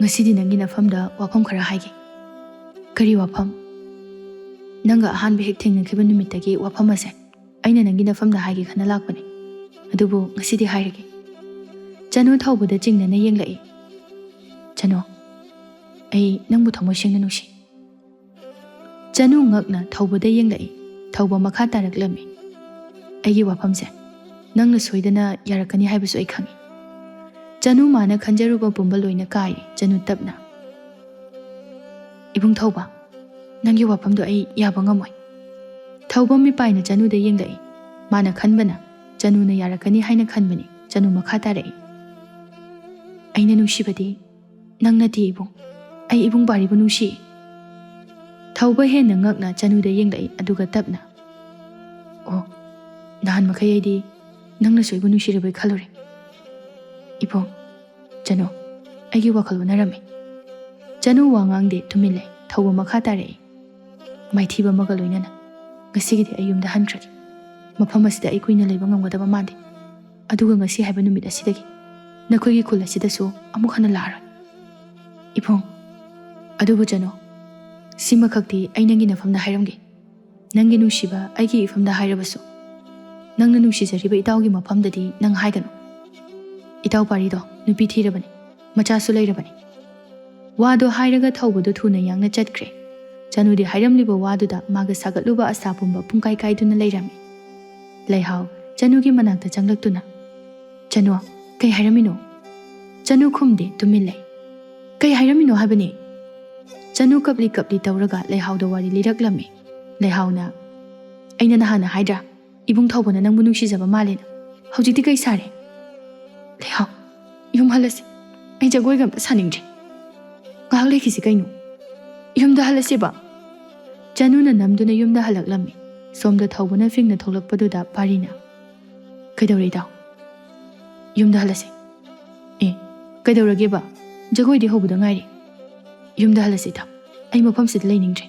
ꯉꯁꯤꯗꯤ ꯅꯪꯒꯤ ꯅꯐꯝꯗ ꯋꯥꯐꯝ ꯈꯔ ꯍꯥꯏꯒꯦ꯫" "ꯀꯔꯤ ꯋꯥꯐꯝ?" "ꯅꯪꯒ ꯑꯍꯥꯟꯕ ꯍꯦꯛ ꯊꯦꯡꯅꯈꯤꯕ ꯅꯨꯃꯤꯠꯇꯒꯤ ꯋꯥꯐꯝ ꯑꯁꯦ ꯑꯩꯅ ꯅꯪꯒꯤ ꯅꯐꯝꯗ ꯍꯥꯏꯒꯦ ꯈꯟꯅ ꯂꯥꯛꯄꯅꯦ꯫ ꯑꯗꯨꯕꯨ ꯉꯁꯤꯗꯤ ꯍꯥꯏꯔꯒꯦ꯫" ꯆꯅꯨ ꯊꯧꯕꯗ ꯆꯤꯡꯅꯅ ꯌꯦꯡꯂꯛꯏ꯫ "ꯆꯅꯨ, ꯑꯩ ꯅꯪꯕꯨ ꯊꯃꯣꯏ ꯁꯦꯡꯅ ꯅꯨꯡꯁꯤ꯫" ꯆꯅꯨ ꯉꯛꯅ ꯊꯧꯕꯗ ꯌꯦꯡꯂꯛꯏ꯫ ꯊꯧꯕ ꯃꯈꯥ ꯇꯥꯔꯛꯂꯝꯃꯤ꯫ "ꯑꯩꯒꯤ ꯋꯥꯐꯝꯁꯦ ꯅꯪꯅ ꯁꯣꯏꯗꯅ ꯌꯥꯔꯛꯀꯅꯤ ꯍꯥꯏꯕꯁꯨ ꯑꯩ ꯈꯪꯏ꯫" ꯆꯅꯨ ꯃꯥꯅ ꯈꯟꯖꯔꯨꯕ ꯄꯨꯝꯕ ꯂꯣꯏꯅ ꯀꯥꯏ꯫ ꯆꯅꯨ ꯇꯞꯅ, "ꯏꯕꯨꯡ ꯊꯧꯕ, ꯅꯪꯒꯤ ꯋꯥꯐꯝꯗꯣ ꯑꯩ ꯌꯥꯕ ꯉꯝꯃꯣꯏ꯫" ꯊꯧꯕ ꯃꯤꯄꯥꯏꯅ ꯆꯅꯨꯗ ꯌꯦꯡꯂꯛꯏ꯫ ꯃꯥꯅ ꯈꯟꯕꯅ ꯆꯅꯨꯅ ꯌꯥꯔꯛꯀꯅꯤ ꯍꯥꯏꯅ ꯈꯟꯕꯅꯤ꯫ ꯆꯅꯨ ꯃꯈꯥ ꯇꯥꯔꯛꯏ, "ꯑꯩꯅ ꯅꯨꯡꯁꯤꯕꯗꯤ ꯅꯪ ꯅꯠꯇꯦ ꯏꯕꯨꯡ, ꯑꯩ ꯏꯕꯨꯡ ꯄꯥꯔꯤꯕꯨ ꯅꯨꯡꯁꯤ꯫" ꯊꯧꯕ ꯍꯦꯟꯅ ꯉꯛꯅ ꯆꯅꯨꯗ ꯌꯦꯡꯂꯛꯏ, ꯑꯗꯨꯒ ꯇꯞꯅ, "ꯑꯣ, ꯅꯍꯥꯟ ꯃꯈꯩ ꯑꯩꯗꯤ ꯅꯪꯅꯁꯨ ꯑꯩꯕꯨ ꯅꯨꯡꯁꯤꯔꯕꯣꯏ ꯈꯜꯂꯨꯔꯦ ꯏꯕꯨꯡ꯫" "ꯆꯅꯨ, ꯑꯩꯒꯤ ꯋꯥꯈꯜ ꯑꯣꯟꯅꯔꯝꯃꯤ꯫" ꯆꯅꯨ ꯋꯥ ꯉꯥꯡꯗꯦ, ꯇꯨꯃꯤꯟ ꯂꯩ꯫ ꯊꯧꯕ ꯃꯈꯥ ꯇꯥꯔꯛꯏ, ꯃꯥꯏꯊꯤꯕ ꯑꯃꯒ ꯂꯣꯏꯅꯅ, "ꯉꯁꯤꯒꯤꯗꯤ ꯑꯩ ꯌꯨꯝꯗ ꯍꯟꯈ꯭ꯔꯒꯦ꯫ ꯃꯐꯝ ꯑꯁꯤꯗ ꯑꯩ ꯀꯨꯏꯅ ꯂꯩꯕ ꯉꯝꯒꯗꯕ ꯃꯥꯟꯗꯦ꯫ ꯑꯗꯨꯒ ꯉꯁꯤ ꯍꯥꯏꯕ ꯅꯨꯃꯤꯠ ꯑꯁꯤꯗꯒꯤ ꯅꯈꯣꯏꯒꯤ ꯈꯨꯜ ꯑꯁꯤꯗꯁꯨ ꯑꯃꯨꯛ ꯍꯟꯅ ꯂꯥꯛꯑꯔꯣꯏ ꯏꯕꯨꯡ꯫ ꯑꯗꯨꯕꯨ ꯆꯅꯨ, ꯁꯤꯃꯈꯛꯇꯤ ꯑꯩ ꯅꯪꯒꯤ ꯅꯐꯝꯗ ꯍꯥꯏꯔꯝꯒꯦ꯫ ꯅꯪꯒꯤ ꯅꯨꯡꯁꯤꯕ ꯑꯩꯒꯤ ꯏꯐꯝꯗ ꯍꯥꯏꯔꯕꯁꯨ, ꯅꯪꯅ ꯅꯨꯡꯁꯤꯖꯔꯤꯕ ꯏꯇꯥꯎꯒꯤ ꯃꯐꯝꯗꯗꯤ ꯅꯪ ꯍꯥꯏꯒꯅꯨ꯫ ꯏꯇꯥꯎ ꯄꯥꯔꯤꯗꯣ ꯅꯨꯄꯤ ꯊꯤꯔꯕꯅꯤ, ꯃꯆꯥꯁꯨ ꯂꯩꯔꯕꯅꯤ꯫" ꯋꯥꯗꯣ ꯍꯥꯏꯔꯒ ꯊꯧꯕꯗꯣ ꯊꯨꯅ ꯌꯥꯡꯅ ꯆꯠꯈ꯭ꯔꯦ꯫ ꯆꯅꯨꯗꯤ ꯍꯥꯏꯔꯝꯂꯤꯕ ꯋꯥꯗꯨꯗ ꯃꯥꯒ ꯁꯥꯒꯠꯂꯨꯕ ꯑꯁꯥ ꯄꯨꯝꯕ ꯄꯨꯡꯀꯥꯏ ꯀꯥꯏꯗꯨꯅ ꯂꯩꯔꯝꯃꯤ꯫ ꯂꯩꯍꯥꯎ ꯆꯅꯨꯒꯤ ꯃꯅꯥꯛꯇ ꯆꯪꯂꯛꯇꯨꯅ, "ꯆꯅꯨ, ꯀꯩ ꯍꯥꯏꯔꯝꯃꯤꯅꯣ?" ꯆꯅꯨ ꯈꯨꯝꯗꯦ, ꯇꯨꯃꯤꯟ ꯂꯩ꯫ "ꯀꯩ ꯍꯥꯏꯔꯝꯃꯤꯅꯣ ꯍꯥꯏꯕꯅꯤ?" ꯆꯅꯨ ꯀꯞꯂꯤ ꯀꯞꯂꯤ ꯇꯧꯔꯒ ꯂꯩꯍꯥꯎꯗ ꯋꯥꯔꯤ ꯂꯤꯔꯛꯂꯝꯃꯤ꯫ ꯂꯩꯍꯥꯎꯅ, "ꯑꯩꯅ ꯅꯍꯥꯟꯅ ꯍꯥꯏꯗ꯭ꯔꯥ, ꯏꯕꯨꯡ ꯊꯧꯕꯅ ꯅꯪꯕꯨ ꯅꯨꯡꯁꯤꯖꯕ ꯃꯥꯜꯂꯦꯅ꯫ ꯍꯧꯖꯤꯛꯇꯤ ꯀꯩ ꯁꯥꯔꯦ? ꯂꯩꯍꯥꯎ, ꯌꯨꯝ ꯍꯜꯂꯁꯤ꯫ ꯑꯩ ꯖꯒꯣꯏꯒ ꯑꯝꯇ ꯁꯥꯅꯤꯡꯗ꯭ꯔꯦ꯫ ꯉꯥꯏꯍꯥꯛ ꯂꯩꯈꯤꯁꯤ ꯀꯩꯅꯣ꯫ ꯌꯨꯝꯗ ꯍꯜꯂꯁꯤꯕ꯫" ꯆꯅꯨꯅ ꯅꯝꯗꯨꯅ ꯌꯨꯝꯗ ꯍꯜꯂꯛꯂꯝꯃꯤ꯫ ꯁꯣꯝꯗ ꯊꯧꯕꯅ ꯐꯤꯡꯅ ꯊꯣꯛꯂꯛꯄꯗꯨꯗ ꯄꯥꯔꯤꯅ, "ꯀꯩꯗꯧꯔꯦ ꯏꯇꯥꯎ? ꯌꯨꯝꯗ ꯍꯜꯂꯁꯤ꯫" "ꯑꯦ, ꯀꯩꯗꯧꯔꯒꯦꯕ? ꯖꯒꯣꯏꯗꯤ ꯍꯧꯕꯗ ꯉꯥꯏꯔꯤ꯫" "ꯌꯨꯝꯗ ꯍꯜꯂꯁꯤ ꯏꯇꯥꯎ, ꯑꯩ ꯃꯐꯝꯁꯤꯗ ꯂꯩꯅꯤꯡꯗ꯭ꯔꯦ꯫"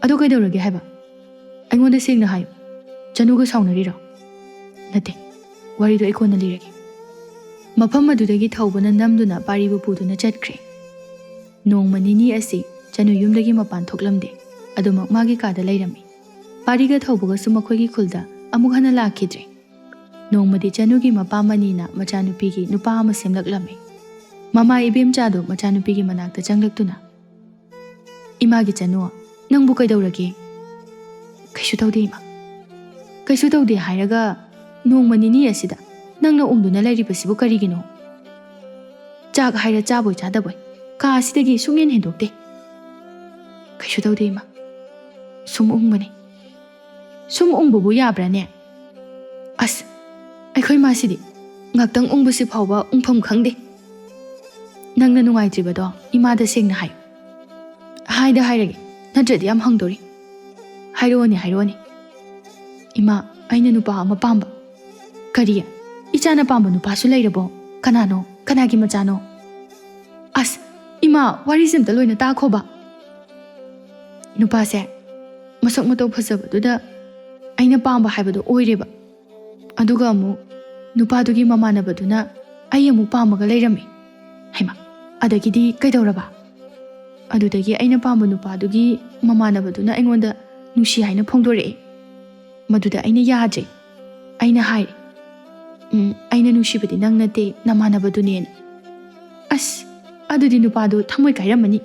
"ꯑꯗꯨ ꯀꯩꯗꯧꯔꯒꯦ ꯍꯥꯏꯕ? ꯑꯩꯉꯣꯟꯗ ꯁꯦꯡꯅ ꯍꯥꯏꯌꯨ꯫ ꯆꯅꯨꯒ ꯁꯥꯎꯅꯔꯤꯔꯣ?" "ꯅꯠꯇꯦ, ꯋꯥꯔꯤꯗꯣ ꯑꯩ ꯀꯣꯟꯅ ꯂꯤꯔꯒꯦ꯫" ꯃꯐꯝ ꯑꯗꯨꯗꯒꯤ ꯊꯧꯕꯅ ꯅꯝꯗꯨꯅ ꯄꯥꯔꯤꯕꯨ ꯄꯨꯗꯨꯅ ꯆꯠꯈ꯭ꯔꯦ꯫ ꯅꯣꯡꯃ ꯅꯤꯅꯤ ꯑꯁꯤ ꯆꯅꯨ ꯌꯨꯝꯗꯒꯤ ꯃꯄꯥꯟ ꯊꯣꯛꯂꯝꯗꯦ꯫ ꯑꯗꯨꯃꯛ ꯃꯥꯒꯤ ꯀꯥꯗ ꯂꯩꯔꯝꯃꯤ꯫ ꯄꯥꯔꯤꯒ ꯊꯧꯕꯒꯁꯨ ꯃꯈꯣꯏꯒꯤ ꯈꯨꯜꯗ ꯑꯃꯨꯛ ꯍꯟꯅ ꯂꯥꯛꯈꯤꯗ꯭ꯔꯦ꯫ ꯅꯣꯡꯃꯗꯤ ꯆꯅꯨꯒꯤ ꯃꯄꯥ ꯃꯅꯤꯅ ꯃꯆꯥꯅꯨꯄꯤꯒꯤ ꯅꯨꯄꯥ ꯑꯃ ꯁꯦꯝꯂꯛꯂꯝꯃꯤ꯫ ꯃꯃꯥ ꯏꯕꯦꯝꯆꯥꯗꯨ ꯃꯆꯥꯅꯨꯄꯤꯒꯤ ꯃꯅꯥꯛꯇ ꯆꯪꯂꯛꯇꯨꯅ, "ꯏꯃꯥꯒꯤ ꯆꯅꯨ, ꯅꯪꯕꯨ ꯀꯩꯗꯧꯔꯒꯦ?" "ꯀꯩꯁꯨ ꯇꯧꯗꯦ, ꯏꯃꯥ꯫ ꯀꯩꯁꯨ ꯇꯧꯗꯦ ꯍꯥꯏꯔꯒ ꯅꯣꯡꯃ ꯅꯤꯅꯤ ꯑꯁꯤꯗ ꯅꯪꯅ ꯎꯪꯗꯨꯅ ꯂꯩꯔꯤꯕꯁꯤꯕꯨ ꯀꯔꯤꯒꯤꯅꯣ? ꯆꯥꯛ ꯍꯥꯏꯔ ꯆꯥꯕꯣꯏ ꯆꯥꯗꯕꯣꯏ ꯀꯥ ꯑꯁꯤꯗꯒꯤ ꯁꯨꯡꯍꯦꯟ ꯍꯦꯟꯗꯣꯛꯇꯦ꯫" "ꯀꯩꯁꯨ ꯇꯧꯗꯦ, ꯏꯃꯥ꯫ ꯁꯨꯝ ꯎꯪꯕꯅꯤ꯫" "ꯁꯨꯝ ꯎꯪꯕꯕꯨ ꯌꯥꯕ꯭ꯔꯥꯅꯦ? ꯑꯁ, ꯑꯩꯈꯣꯏ ꯃꯥꯁꯤꯗꯤ ꯉꯥꯛꯇꯪ ꯎꯪꯕꯁꯤ ꯐꯥꯎꯕ ꯎꯪꯐꯝ ꯈꯪꯗꯦ꯫ ꯅꯪꯅ ꯅꯨꯡꯉꯥꯏꯇ꯭ꯔꯤꯕꯗꯣ ꯏꯃꯥꯗ ꯁꯦꯡꯅ ꯍꯥꯏꯌꯨ꯫" "ꯍꯥꯏꯗ ꯍꯥꯏꯔꯒꯦ, ꯅꯠꯇ꯭ꯔꯗꯤ ꯌꯥꯝ ꯍꯪꯗꯣꯔꯤ꯫" "ꯍꯥꯏꯔꯛꯑꯣꯅꯦ, ꯍꯥꯏꯔꯛꯑꯣꯅꯦ꯫" "ꯏꯃꯥ, ꯑꯩꯅ ꯅꯨꯄꯥ ꯑꯃ ꯄꯥꯝꯕ꯫" "ꯀꯔꯤ? ꯏꯆꯥꯅ ꯄꯥꯝꯕ ꯅꯨꯄꯥꯁꯨ ꯂꯩꯔꯕꯣ? ꯀꯅꯥꯅꯣ? ꯀꯅꯥꯒꯤ ꯃꯆꯥꯅꯣ?" "ꯑꯁ, ꯏꯃꯥ, ꯋꯥꯔꯤꯁꯦ ꯑꯝꯇ ꯂꯣꯏꯅ ꯇꯥꯈꯣꯕ꯫ ꯅꯨꯄꯥꯁꯦ ꯃꯁꯛ ꯃꯇꯧ ꯐꯖꯕꯗꯨꯗ ꯑꯩꯅ ꯄꯥꯝꯕ ꯍꯥꯏꯕꯗꯣ ꯑꯣꯏꯔꯦꯕ꯫ ꯑꯗꯨꯒ ꯑꯃꯨꯛ ꯅꯨꯄꯥꯗꯨꯒꯤ ꯃꯃꯥꯟꯅꯕꯗꯨꯅ ꯑꯩ ꯑꯃꯨꯛ ꯄꯥꯝꯃꯒ ꯂꯩꯔꯝꯃꯦ꯫" "ꯍꯩꯃꯥ, ꯑꯗꯒꯤꯗꯤ ꯀꯩꯗꯧꯔꯕ?" "ꯑꯗꯨꯗꯒꯤ ꯑꯩꯅ ꯄꯥꯝꯕ ꯅꯨꯄꯥꯗꯨꯒꯤ ꯃꯃꯥꯟꯅꯕꯗꯨꯅ ꯑꯩꯉꯣꯟꯗ ꯅꯨꯡꯁꯤ ꯍꯥꯏꯅ ꯐꯣꯡꯗꯣꯔꯛꯑꯦ꯫ ꯃꯗꯨꯗ ꯑꯩꯅ ꯌꯥꯗ꯭ꯔꯦ꯫ ꯑꯩꯅ ꯍꯥꯏꯔꯦ, 'ꯎꯝ, ꯑꯩꯅ ꯅꯨꯡꯁꯤꯕꯗꯤ ꯅꯪ ꯅꯠꯇꯦ, ꯅꯃꯥꯟꯅꯕꯗꯨꯅꯦꯅ.' ꯑꯁ, ꯑꯗꯨꯗꯤ ꯅꯨꯄꯥꯗꯨ ꯊꯃꯣꯏ ꯀꯥꯏꯔꯝꯃꯅꯤ꯫"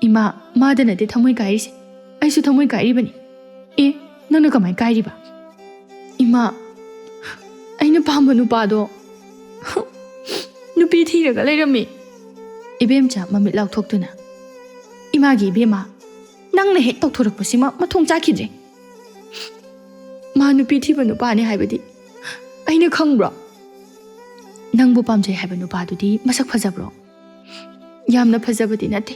"ꯏꯃꯥ, ꯃꯥꯗ ꯅꯠꯇꯦ ꯊꯃꯣꯏ ꯀꯥꯏꯔꯤꯁꯦ, ꯑꯩꯁꯨ ꯊꯃꯣꯏ ꯀꯥꯏꯔꯤꯕꯅꯤ꯫" "ꯑꯦ, ꯅꯪꯅ ꯀꯃꯥꯏ ꯀꯥꯏꯔꯤꯕ?" "ꯏꯃꯥ, ꯑꯩꯅ ꯄꯥꯝꯕ ꯅꯨꯄꯥꯗꯣ ꯅꯨꯄꯤ ꯊꯤꯔꯒ ꯂꯩꯔꯝꯃꯤ꯫" ꯏꯕꯦꯝꯆꯥ ꯃꯃꯤꯠ ꯂꯥꯎꯊꯣꯛꯇꯨꯅ, "ꯏꯃꯥꯒꯤ ꯏꯕꯦꯝꯃ, ꯅꯪꯅ ꯍꯦꯛ ꯇꯧꯊꯣꯔꯛꯄꯁꯤꯃ ꯃꯊꯣꯡ ꯆꯥꯈꯤꯗ꯭ꯔꯦ꯫ ꯃꯥ ꯅꯨꯄꯤ ꯊꯤꯕ ꯅꯨꯄꯥꯅꯤ ꯍꯥꯏꯕꯗꯤ ꯑꯩꯅ ꯈꯪꯕ꯭ꯔꯣ? ꯅꯪꯕꯨ ꯄꯥꯝꯖꯩ ꯍꯥꯏꯕ ꯅꯨꯄꯥꯗꯨꯗꯤ ꯃꯁꯛ ꯐꯖꯕ꯭ꯔꯣ?" "ꯌꯥꯝꯅ ꯐꯖꯕꯗꯤ ꯅꯠꯇꯦ,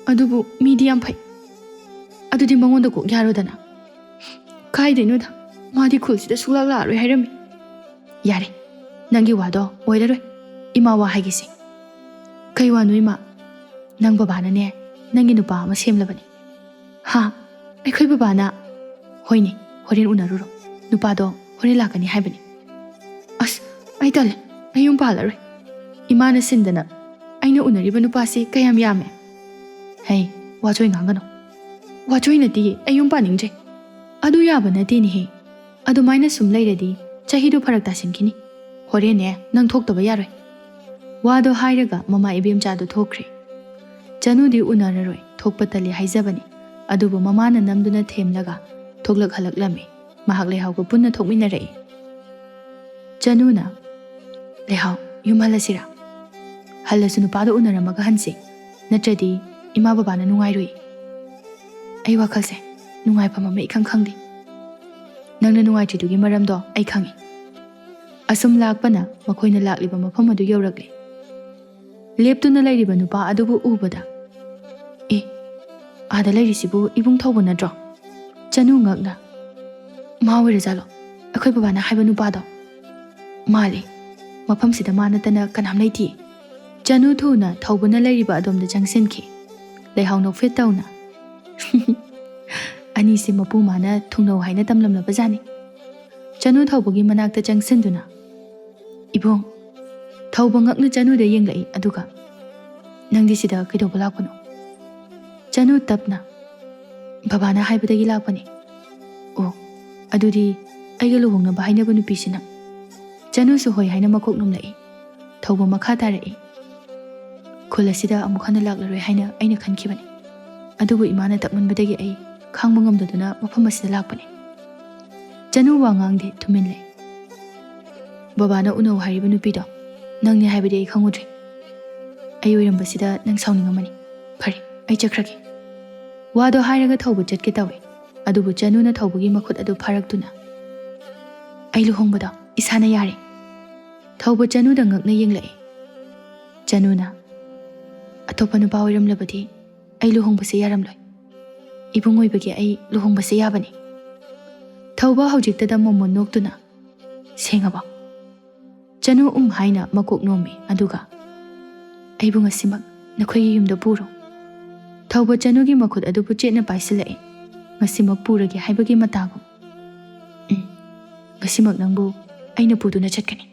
ꯑꯗꯨꯕꯨ ꯃꯤꯗꯤ ꯌꯥꯝ ꯐꯩ꯫" "ꯑꯗꯨꯗꯤ ꯃꯉꯣꯟꯗ ꯀꯣꯛ ꯌꯥꯔꯣꯗꯅ꯫" "ꯀꯥꯏꯗꯩꯅꯣꯗ, ꯃꯥꯗꯤ ꯈꯨꯜꯁꯤꯗ ꯁꯨꯛꯂꯥꯛ ꯂꯥꯛꯑꯔꯣꯏ ꯍꯥꯏꯔꯝꯃꯤ꯫" "ꯌꯥꯔꯦ, ꯅꯪꯒꯤ ꯋꯥꯗꯣ ꯑꯣꯏꯔꯔꯣꯏ꯫ ꯏꯃꯥ ꯋꯥ ꯍꯥꯏꯒꯦꯁꯦ꯫" "ꯀꯩ ꯋꯥꯅꯣ, ꯏꯃꯥ?" "ꯅꯪ ꯕꯕꯥꯅꯅꯦ, ꯅꯪꯒꯤ ꯅꯨꯄꯥ ꯑꯃ ꯁꯦꯝꯂꯕꯅꯤ꯫" "ꯍꯥ? ꯑꯩꯈꯣꯏ ꯕꯕꯥꯅ?" "ꯍꯣꯏꯅꯦ, ꯍꯣꯔꯦꯟ ꯎꯅꯔꯨꯔꯣ꯫ ꯅꯨꯄꯥꯗꯣ ꯍꯣꯔꯦꯟ ꯂꯥꯛꯀꯅꯤ ꯍꯥꯏꯕꯅꯤ꯫" "ꯑꯁ, ꯑꯩ ꯇꯜꯂꯦ꯫ ꯑꯩ ꯌꯨꯝ ꯄꯥꯜꯂꯔꯣꯏ꯫ ꯏꯃꯥꯅ ꯁꯤꯟꯗꯅ ꯑꯩꯅ ꯎꯅꯔꯤꯕ ꯅꯨꯄꯥꯁꯤ ꯀꯌꯥꯝ ꯌꯥꯝꯃꯦ꯫" "ꯍꯩ, ꯋꯥꯆꯣꯏ ꯉꯥꯡꯒꯅꯨ꯫" "ꯋꯥꯆꯣꯏ ꯅꯠꯇꯤꯌꯦ, ꯑꯩ ꯌꯨꯝ ꯄꯥꯅꯤꯡꯗ꯭ꯔꯦ꯫" "ꯑꯗꯨ ꯌꯥꯕ ꯅꯠꯇꯦꯅꯦꯍꯦ꯫ ꯑꯗꯨꯃꯥꯏꯅ ꯁꯨꯝ ꯂꯩꯔꯗꯤ ꯆꯍꯤꯗꯨ ꯐꯔꯛ ꯇꯥꯁꯤꯟꯈꯤꯅꯤ꯫ ꯍꯣꯔꯦꯟꯅꯦ ꯅꯪ ꯊꯣꯛꯇꯕ ꯌꯥꯔꯣꯏ꯫" ꯋꯥꯗꯣ ꯍꯥꯏꯔꯒ ꯃꯃꯥ ꯏꯕꯦꯝꯆꯥꯗꯣ ꯊꯣꯛꯈ꯭ꯔꯦ꯫ ꯆꯅꯨꯗꯤ ꯎꯅꯔꯔꯣꯏ, ꯊꯣꯛꯄ ꯇꯜꯂꯤ ꯍꯥꯏꯖꯕꯅꯤ꯫ ꯑꯗꯨꯕꯨ ꯃꯃꯥꯅ ꯅꯝꯗꯨꯅ ꯊꯦꯝꯂꯒ ꯊꯣꯛꯂꯛꯍꯜꯂꯛꯂꯝꯃꯤ꯫ ꯃꯍꯥꯛ ꯂꯩꯍꯥꯎꯒ ꯄꯨꯟꯅ ꯊꯣꯛꯃꯤꯟꯅꯔꯛꯏ꯫ ꯆꯅꯨꯅ, "ꯂꯩꯍꯥꯎ, ꯌꯨꯝ ꯍꯜꯂꯁꯤꯔꯥ? ꯍꯜꯂꯁꯨ ꯅꯨꯄꯥꯗꯣ ꯎꯅꯔꯝꯃꯒ ꯍꯟꯁꯤ, ꯅꯠꯇ꯭ꯔꯗꯤ ꯏꯃꯥ ꯕꯕꯥꯅ ꯅꯨꯡꯉꯥꯏꯔꯨꯏ꯫ ꯑꯩ ꯋꯥꯈꯜꯁꯦ ꯅꯨꯡꯉꯥꯏꯐꯝ ꯑꯃ ꯏꯈꯪ ꯈꯪꯗꯦ꯫ ꯅꯪꯅ ꯅꯨꯡꯉꯥꯏꯇ꯭ꯔꯤꯗꯨꯒꯤ ꯃꯔꯝꯗꯣ ꯑꯩ ꯈꯪꯉꯤ꯫" ꯑꯁꯨꯝ ꯂꯥꯛꯄꯅ ꯃꯈꯣꯏꯅ ꯂꯥꯛꯂꯤꯕ ꯃꯐꯝ ꯑꯗꯨ ꯌꯧꯔꯛꯂꯦ꯫ ꯂꯦꯞꯇꯨꯅ ꯂꯩꯔꯤꯕ ꯅꯨꯄꯥ ꯑꯗꯨꯕꯨ ꯎꯕꯗ, "ꯑꯦ, ꯑꯥꯗ ꯂꯩꯔꯤꯁꯤꯕꯨ ꯏꯕꯨꯡ ꯊꯧꯕ ꯅꯠꯇ꯭ꯔꯣ?" ꯆꯅꯨ ꯉꯛꯅ, "ꯃꯥ ꯑꯣꯏꯔꯖꯥꯠꯂꯣ? ꯑꯩꯈꯣꯏ ꯕꯕꯥꯅ ꯍꯥꯏꯕ ꯅꯨꯄꯥꯗꯣ?" "ꯃꯥꯜꯂꯦ꯫ ꯃꯐꯝꯁꯤꯗ ꯃꯥ ꯅꯠꯇꯅ ꯀꯅꯥꯝ ꯂꯩꯇꯦ꯫" ꯆꯅꯨ ꯊꯨꯅ ꯊꯧꯕꯅ ꯂꯩꯔꯤꯕ ꯑꯗꯣꯝꯗ ꯆꯪꯁꯤꯟꯈꯤ꯫ ꯂꯩꯍꯥꯎ ꯅꯣꯛꯐꯦꯠ ꯇꯧꯅ, "ꯑꯅꯤꯁꯦ ꯃꯄꯨ ꯃꯥꯅ ꯊꯨꯡꯅꯧ ꯍꯥꯏꯅ ꯇꯝꯂꯝꯂꯕ ꯖꯥꯠꯅꯤ꯫" ꯆꯅꯨ ꯊꯧꯕꯒꯤ ꯃꯅꯥꯛꯇ ꯆꯪꯁꯤꯟꯗꯨꯅ, "ꯏꯕꯨꯡ꯫" ꯊꯧꯕ ꯉꯛꯅ ꯆꯅꯨꯗ ꯌꯦꯡꯂꯛꯏ, ꯑꯗꯨꯒ, "ꯅꯪꯗꯤ ꯁꯤꯗ ꯀꯩꯗꯧꯕ ꯂꯥꯛꯄꯅꯣ?" ꯆꯅꯨ ꯇꯞꯅ, "ꯕꯕꯥꯅ ꯍꯥꯏꯕꯗꯒꯤ ꯂꯥꯛꯄꯅꯤ꯫" "ꯑꯣ, ꯑꯗꯨꯗꯤ ꯑꯩꯒ ꯂꯨꯍꯣꯡꯅꯕ ꯍꯥꯏꯅꯕ ꯅꯨꯄꯤꯁꯤꯅ?" ꯆꯅꯨꯁꯨ ꯍꯣꯏ ꯍꯥꯏꯅ ꯃꯀꯣꯛ ꯅꯣꯝꯂꯛꯏ꯫ ꯊꯧꯕ ꯃꯈꯥ ꯇꯥꯔꯛꯏ, "ꯈꯨꯜ ꯑꯁꯤꯗ ꯑꯃꯨꯛ ꯍꯟꯅ ꯂꯥꯛꯂꯔꯣꯏ ꯍꯥꯏꯅ ꯑꯩꯅ ꯈꯟꯈꯤꯕꯅꯤ꯫ ꯑꯗꯨꯕꯨ ꯏꯃꯥꯅ ꯇꯛꯃꯟꯕꯗꯒꯤ ꯑꯩ ꯈꯥꯡꯕ ꯉꯝꯗꯗꯨꯅ ꯃꯐꯝ ꯑꯁꯤꯗ ꯂꯥꯛꯄꯅꯤ꯫" ꯆꯅꯨ ꯋꯥ ꯉꯥꯡꯗꯦ, ꯇꯨꯃꯤꯟ ꯂꯩ꯫ "ꯕꯕꯥꯅ ꯎꯅꯧ ꯍꯥꯏꯔꯤꯕ ꯅꯨꯄꯤꯗꯣ ꯅꯪꯅꯤ ꯍꯥꯏꯕꯗꯤ ꯑꯩ ꯈꯪꯉꯨꯗ꯭ꯔꯦ꯫ ꯑꯩ ꯑꯣꯏꯔꯝꯕꯁꯤꯗ ꯅꯪ ꯁꯥꯎꯅꯤꯡꯉꯝꯃꯅꯤ꯫ ꯐꯔꯦ, ꯑꯩ ꯆꯠꯈ꯭ꯔꯒꯦ꯫" ꯋꯥꯗꯣ ꯍꯥꯏꯔꯒ ꯊꯧꯕ ꯆꯠꯀꯦ ꯇꯧꯏ꯫ ꯑꯗꯨꯕꯨ ꯆꯅꯨꯅ ꯊꯧꯕꯒꯤ ꯃꯈꯨꯠ ꯑꯗꯨ ꯐꯥꯔꯛꯇꯨꯅ, "ꯑꯩ ꯂꯨꯍꯣꯡꯕꯗꯣ ꯏꯁꯥꯅ ꯌꯥꯔꯦ꯫" ꯊꯧꯕ ꯆꯅꯨꯗ ꯉꯛꯅ ꯌꯦꯡꯂꯛꯏ꯫ ꯆꯅꯨꯅ, "ꯑꯇꯣꯞꯄ ꯅꯨꯄꯥ ꯑꯣꯏꯔꯝꯂꯕꯗꯤ ꯑꯩ ꯂꯨꯍꯣꯡꯕꯁꯦ ꯌꯥꯔꯝꯂꯣꯏ꯫ ꯏꯕꯨꯡ ꯑꯣꯏꯕꯒꯤ ꯑꯩ ꯂꯨꯍꯣꯡꯕꯁꯦ ꯌꯥꯕꯅꯤ꯫" ꯊꯧꯕ ꯍꯧꯖꯤꯛꯇꯗ ꯃꯣꯃꯣꯟ ꯅꯣꯛꯇꯨꯅ, "ꯁꯦꯡꯉꯕꯣ?" ꯆꯅꯨ ꯎꯝ ꯍꯥꯏꯅ ꯃꯀꯣꯛ ꯅꯣꯝꯃꯤ, ꯑꯗꯨꯒ, "ꯑꯩꯕꯨ ꯉꯁꯤꯃꯛ ꯅꯈꯣꯏꯒꯤ ꯌꯨꯝꯗ ꯄꯨꯔꯣ꯫" ꯊꯧꯕ ꯆꯅꯨꯒꯤ ꯃꯈꯨꯠ ꯑꯗꯨꯕꯨ ꯆꯦꯠꯅ ꯄꯥꯏꯁꯤꯜꯂꯛꯏ꯫ "ꯉꯁꯤꯃꯛ ꯄꯨꯔꯒꯦ ꯍꯥꯏꯕꯒꯤ ꯃꯇꯥꯒꯨꯝ꯫" "ꯎꯝ, ꯉꯁꯤꯃꯛ ꯅꯪꯕꯨ ꯑꯩꯅ ꯄꯨꯗꯨꯅ ꯆꯠꯀꯅꯤ꯫"